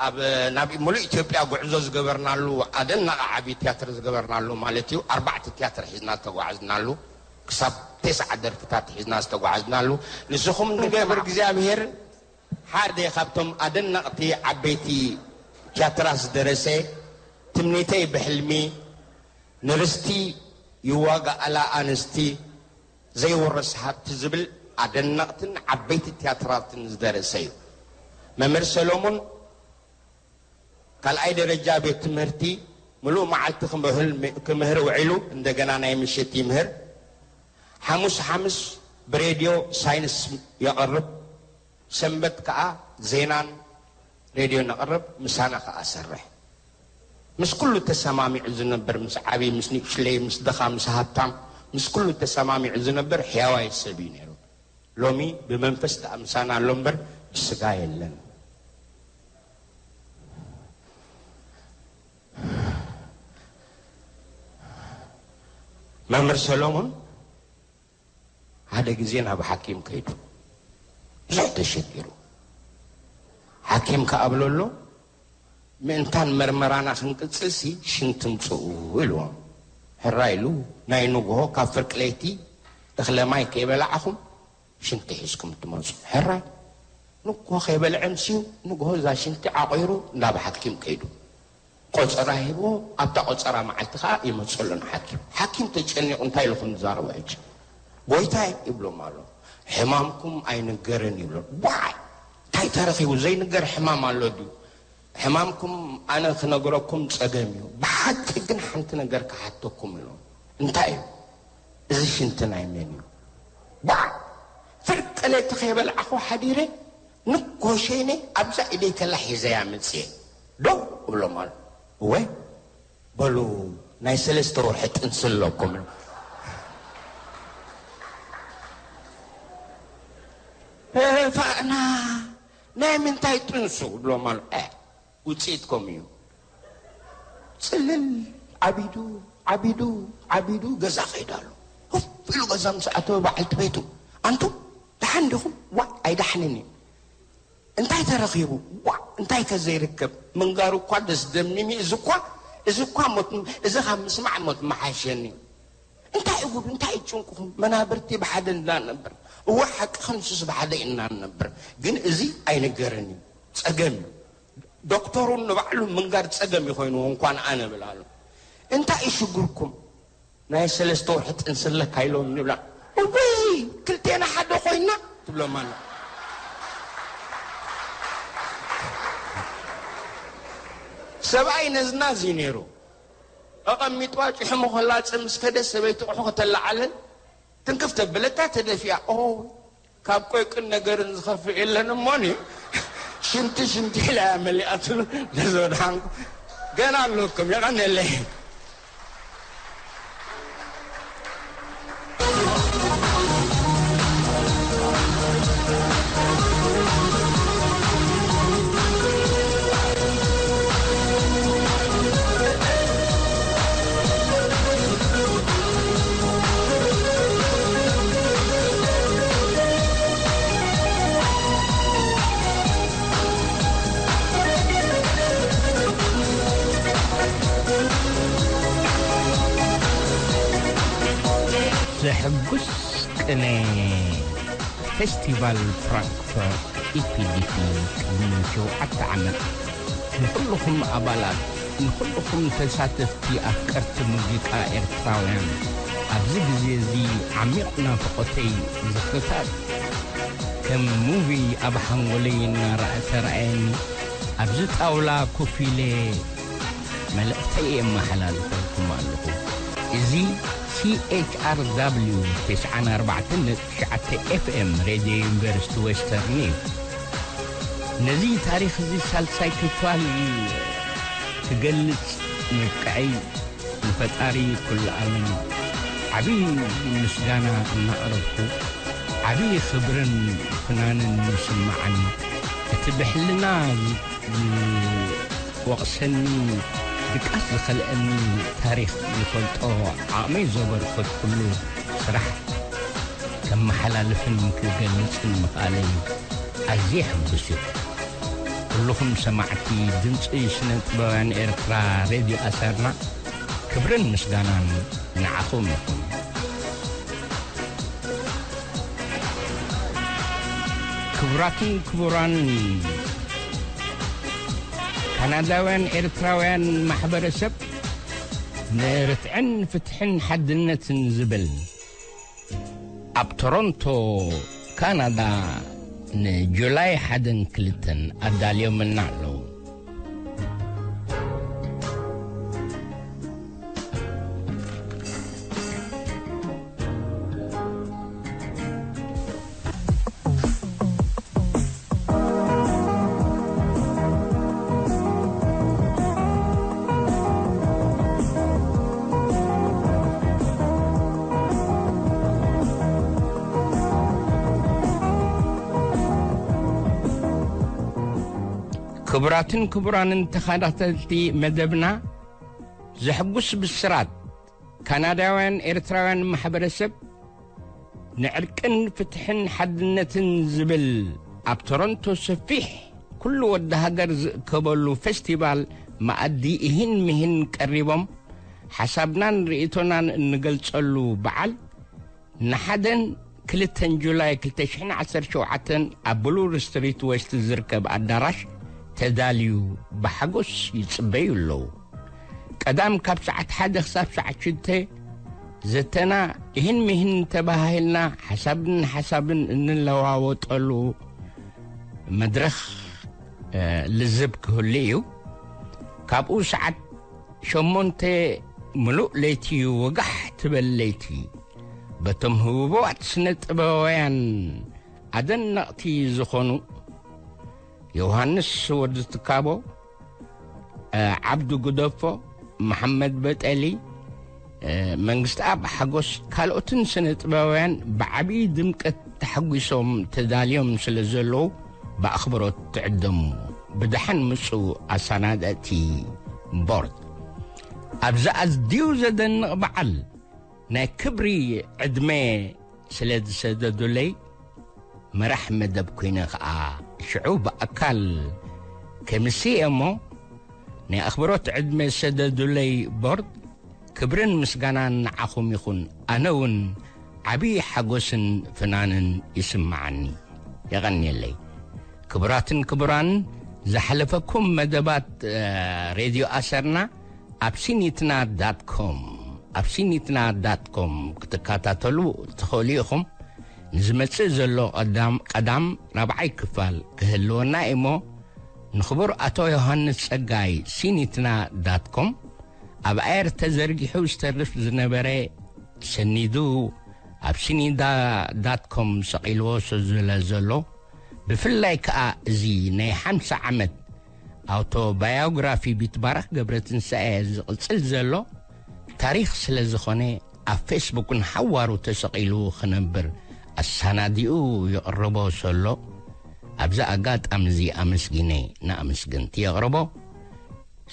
ኣብ ናብ ሙሉእ ኢትዮጵያ ጉዕዞ ዝገበርናሉ ኣደናቂ ዓብዪ ትያትር ዝገበርናሉ ማለት እዩ። ኣርባዕተ ትያትር ሒዝና ዝተጓዓዝናሉ ክሳብ ተስዓ ደርፍታት ሒዝና ዝተጓዓዝናሉ ንስኹም ንገብር እግዚኣብሔር ሓደ ካብቶም ኣደነቕቲ ዓበይቲ ትያትራት ዝደረሰ ትምኒተይ ብሕልሚ ንርስቲ ይዋጋኣላ ኣንስቲ ዘይውረስ ሃብቲ ዝብል ኣደነቕትን ዓበይቲ ትያትራትን ዝደረሰ እዩ። መምህር ሰሎሞን ካልኣይ ደረጃ ቤት ትምህርቲ ምሉእ መዓልቲ ክምህል- ክምህር ውዒሉ እንደገና ናይ ምሽት ይምህር። ሓሙስ ሓሙስ ብሬድዮ ሳይንስ የቕርብ። ሰንበት ከኣ ዜናን ሬድዮ ነቕርብ፣ ምሳና ከኣ ሰርሕ። ምስ ኩሉ ተሰማሚዑ ዝነብር፣ ምስ ዓቢ፣ ምስ ንእሽለይ፣ ምስ ድኻ፣ ምስ ሃብታም፣ ምስ ኩሉ ተሰማሚዑ ዝነብር ሕያዋይ ሰብ እዩ ነይሩ። ሎሚ ብመንፈስ ደኣ ምሳና ኣሎ እምበር ብስጋ የለን። መምህር ሰሎሞን ሓደ ግዜ ናብ ሓኪም ከይዱ ብዙሕ ተሸጊሩ። ሓኪም ከኣ ብሎ ኣሎ ምእንታን መርመራና ክንቅጽልሲ ሽንቲ ምጽኡ ኢልዎም። ሕራይ ኢሉ ናይ ንግሆ ካብ ፍርቂ ለይቲ እኽለ ማይ ከይበላዕኹም ሽንቲ ሒዝኩም ትመጹ። ሕራይ ንግሆ ከይበልዐ ምስዩ ንግሆ እዛ ሽንቲ ዓቑሩ ናብ ሓኪም ከይዱ። ቆጸራ ሂብዎ ኣብታ ቆጸራ መዓልቲ ከኣ ይመጸሉ ንሓኪም። ሓኪም ተጨኒቑ እንታይ ኢልኩም ትዛረቡ ሕጂ? ጎይታይ ይብሎም ኣሎ። ሕማምኩም ኣይንገርን ይብሎም። ዋይ እንታይ ተረኺቡ ዘይንገር ሕማም ኣሎ ድዩ? ሕማምኩም ኣነ ክነግረኩም ጸገም እዩ። ብሓቂ ግን ሓንቲ ነገር ክሓተኩም ኢሎም። እንታይ እዩ? እዚ ሽንቲ ናይ መን እዩ? ዋዕ ፍርቂ ለይቲ ከይበልዓኹ ሓዲረ ንጎሸይነ ኣብዛ ኢደይ ከላ ሒዘያ መጽየ ደው እብሎም ኣሎ። እወ በሉ ናይ ሰለስተ ወርሒ ጥንሲ ኣለኩም። ፋእና ናይ ምንታይ ጥንሱ እብሎም ኣሎ። ውፅኢት ከምኡ እዩ። ፅልል ዓቢዱ ዓቢዱ ዓቢዱ ገዛ ከይዳ ኣሎ። ኢሉ ገዛ ምስ ኣተወ በዓልቲ ቤቱ፣ ኣንቱ ደሓን ዲኹም? ዋእ ኣይደሓንን እዩ። እንታይ ተረኺቡ? ዋእ እንታይ ከ ዘይርከብ? ምንጋሩ እኳ ደስ ደሚሚ። እዚ እኳ፣ እዚ እኳ ሞት፣ እዚ ካብ ምስማዕ ሞት መሓሸኒ። እንታይ እጉድ፣ እንታይ ይጭንቁኹም? መናብርቲ ብሓደ እንዳነብር። እወ ሓቅኽን፣ ንሱስ ብሓደ ኢና ንነብር። ግን እዚ ኣይንገርን እዩ። ጸገም እዩ። ዶክተሩ ንባዕሉ ምንጋር ጸገም እዩ ኮይንዎ፣ እንኳን ኣነ ብላሉ። እንታይ እዩ ሽግርኩም? ናይ ሰለስተ ወርሒ ጥንሲ ኣለካ ኢሎም ንብላ። እወይ ክልቴና ሓደ ኮይና ትብሎም ኣላ። ሰብኣይ ነዝናዝ እዩ ነይሩ። ኣቐሚጥዋ ጭሕሙ ከላጽ ምስ ከደ ሰበይቲ ቑሑ ከተለዓለን ትንክፍ ተብለታ ተደፊኣ። ኦ ካብ ቆይቅን ነገርን ዝኸፍእ የለን እሞኒ ሽንቲ ሽንቲ ኢላ እያ መሊኣትሉ። ነዚ ወድሓንኩ ገና ኣለኩም የቐነለይ። ዘሕጉስ ቅነ። ፌስቲቫል ፍራንክፈርት ኢፒዲፒ ቅድሚ ሸውዓተ ዓመት ንኹልኹም ኣባላት፣ ንኹልኹም ተሳተፍቲ ኣፍቀርቲ ሙዚቃ ኤርትራውያን፣ ኣብዚ ግዜ እዚ ዓሚቕ ናፍቖተይ ዝኽርታት ከም ሙቪ ኣብ ሓንጎለይ እናረኣየ ተራእየኒ። ኣብዚ ጣውላ ኮፍ ኢለ መልእኽተይ የመሓላልፈልኩም ኣለኹ። እዚ ሲኤችኣርዳብሊው ተስዓን ኣርባዕተን ነጥቢ ትሽዓተ ኤፍኤም ሬድዮ ዩኒቨርሲቲ ዌስተርን እዩ። ነዚ ታሪኽ እዚ ሳልሳይ ክፋል ክገልጽ ምብቅዐይ ንፈጣሪ ኩሉ ዓለም ዓብዪ ምስጋና እናቕረብኩ፣ ዓብዪ ክብርን ፍናንን ይስምዓኒ። እቲ ብሕልና ዝ-፣ ዝወቕሰኒ ድቃስ ዝኸልአኒ ታሪኽ ዝፈልጦ ዓቕመይ ዘበርክት ኩሉ ስራሕ ከመሓላልፍን ክገልጽን ምኽኣለይ ኣዝየ ሕጉስ እየ። ኩልኹም ሰማዕቲ ድምፂ ስነ ጥበባውያን ኤርትራ ሬድዮ ኣሰርና ክብርን ምስጋናን ንዓኹም ይኹን። ክቡራትን ክቡራን ካናዳውያን ኤርትራውያን ማሕበረሰብ ንርትዕን ፍትሕን ሓድነትን ዝብል ኣብ ቶሮንቶ ካናዳ ንጁላይ ሓደን ክልተን ኣዳልዮምልና ኣለዉ። ክቡራትን ክቡራንን ተኸታተልቲ መደብና፣ ዘሕጉስ ብስራት፣ ካናዳውያን ኤርትራውያን ማሕበረሰብ ንዕርቅን ፍትሕን ሓድነትን ዝብል ኣብ ቶሮንቶ ሰፊሕ ኩሉ ወዲ ሃገር ዝእከበሉ ፌስቲቫል መኣዲ እሂን ምሂን ቀሪቦም ሓሳብናን ርእይቶናን እንገልጸሉ በዓል ንሓደን ክልተን ጁላይ ክልተ ሽሕን ዓሰርተ ሸውዓተን ኣብ ብሉር ስትሪት ዌስት ዝርከብ ኣዳራሽ ተዳልዩ ብሓጎስ ይጽበዩ ኣለዉ። ቀዳም ካብ ሰዓት ሓደ ክሳብ ሰዓት ሽዱሽተ ዘተና እሂን ምሂን ተባሃሂልና ሓሳብን ሓሳብን እንለዋወጠሉ መድረኽ፣ እ፣ ልዝብ ክህሉ እዩ። ካብኡ ሰዓት ሸሞንተ ምሉእ ለይቲ ወጋሕ ትበል ለይቲ በቶም ህቡባት ስነ ጥበባውያን ኣደነቕቲ ዝኾኑ ዮሃንስ ወዲ ትካቦ፣ እ፣ ዓብዱ ግደፎ፣ መሓመድ በጠሊ፣ እ፣ መንግስትኣብ ሓጎስ ካልኦትን ስነ ጥበባውያን ብዓብዪ ድምቀት ተሓጒሶም ተዳልዮም ስለ ዘለዉ ብኣኽብሮት ትዕደሙ። ብደሓን ምጹ ኣሰናዳእቲ ቦርድ። ኣብዚ ኣዝዩ ዘደንቕ በዓል ናይ ክብሪ ዕድመ ስለ ዝሰደዱለይ፣ መራሕ መደብ ኮይነ ኸኣ ሽዑ ብኣካል ከምስየ እሞ፣ ናይ ኣኽብሮት ዕድመ ዝሰደዱለይ ቦርድ፣ ክብርን ምስጋናን ንዓኹም ይኹን። ኣነ እውን ዓብዪ ሓጎስን ፍናንን ይስምዓኒ። የቐንየለይ። ክቡራትን ክቡራን፣ ዝሓለፈኩም መደባት፣ እ፣ ሬድዮ ኣሰርና ኣብ ሲኒትና ዳት ኮም፣ ኣብ ሲኒትና ዳት ኮም ክትከታተሉ ትኽእሉ ኢኹም። ንዝመጽእ ዘሎ ቀዳም፣ ቀዳም ራብዓይ ክፋል ክህልወና እሞ፣ ንኽቡር ኣቶ ዮሃንስ ጸጋይ፣ ሲኒትና ዳት ኮም፣ ኣብ ኣየር ተዘርጊሑ ዝተርፍ ዝነበረ ሰኒዱ ኣብ ሲኒዳ ዳት ኮም ሰቒልዎ ስለ ዘሎ፣ ብፍላይ ከኣ እዚ ናይ ሓምሳ ዓመት ኣውቶባዮግራፊ ቢትባረኽ ገብረትንሳኤ ዝቕጽል ዘሎ ታሪኽ ስለ ዝኾነ፣ ኣብ ፌስቡክ ንሓዋሩ ተሰቒሉ ክነብር ኣሰናዲኡ ይቕርቦ ዘሎ። ኣብዚ ኣጋጣሚ እዚ ኣመስጊነ ንኣመስገንቲ የቕርቦ።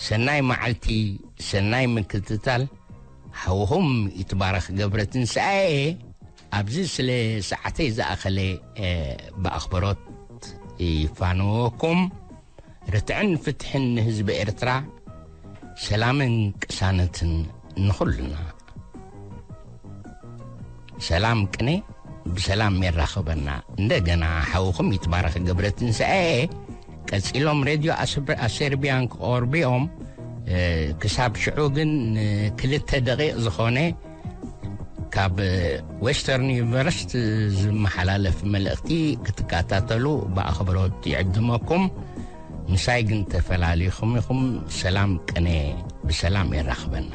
ሰናይ መዓልቲ፣ ሰናይ ምክትታል። ሓውኹም ይትባረኽ ገብረትንሳኤ። ኣብዚ ስለ ሰዓተይ ዝኣኸለ፣ እ፣ ብኣኽብሮት ይፋነወኩም። ርትዕን ፍትሕን ንህዝቢ ኤርትራ፣ ሰላምን ቅሳነትን ንኹልና። ሰላም ቅኔ ብሰላም የራኽበና። እንደገና ሓውኹም ይትባረኽ ገብረትንሳኤ። ቀጺሎም ሬድዮ ኣስብ-፣ ኣሰርቢያን ክቐርቡ እዮም። እ፣ ክሳብ ሽዑ ግን ንክልተ ደቂቕ ዝኾነ ካብ ዌስተርን ዩኒቨርሲቲ ዝመሓላለፍ መልእኽቲ ክትከታተሉ ብኣኽብሮት ይዕድመኩም። ምሳይ ግን ተፈላሊኹም ኢኹም። ሰላም ቅኔ ብሰላም የራኽበና።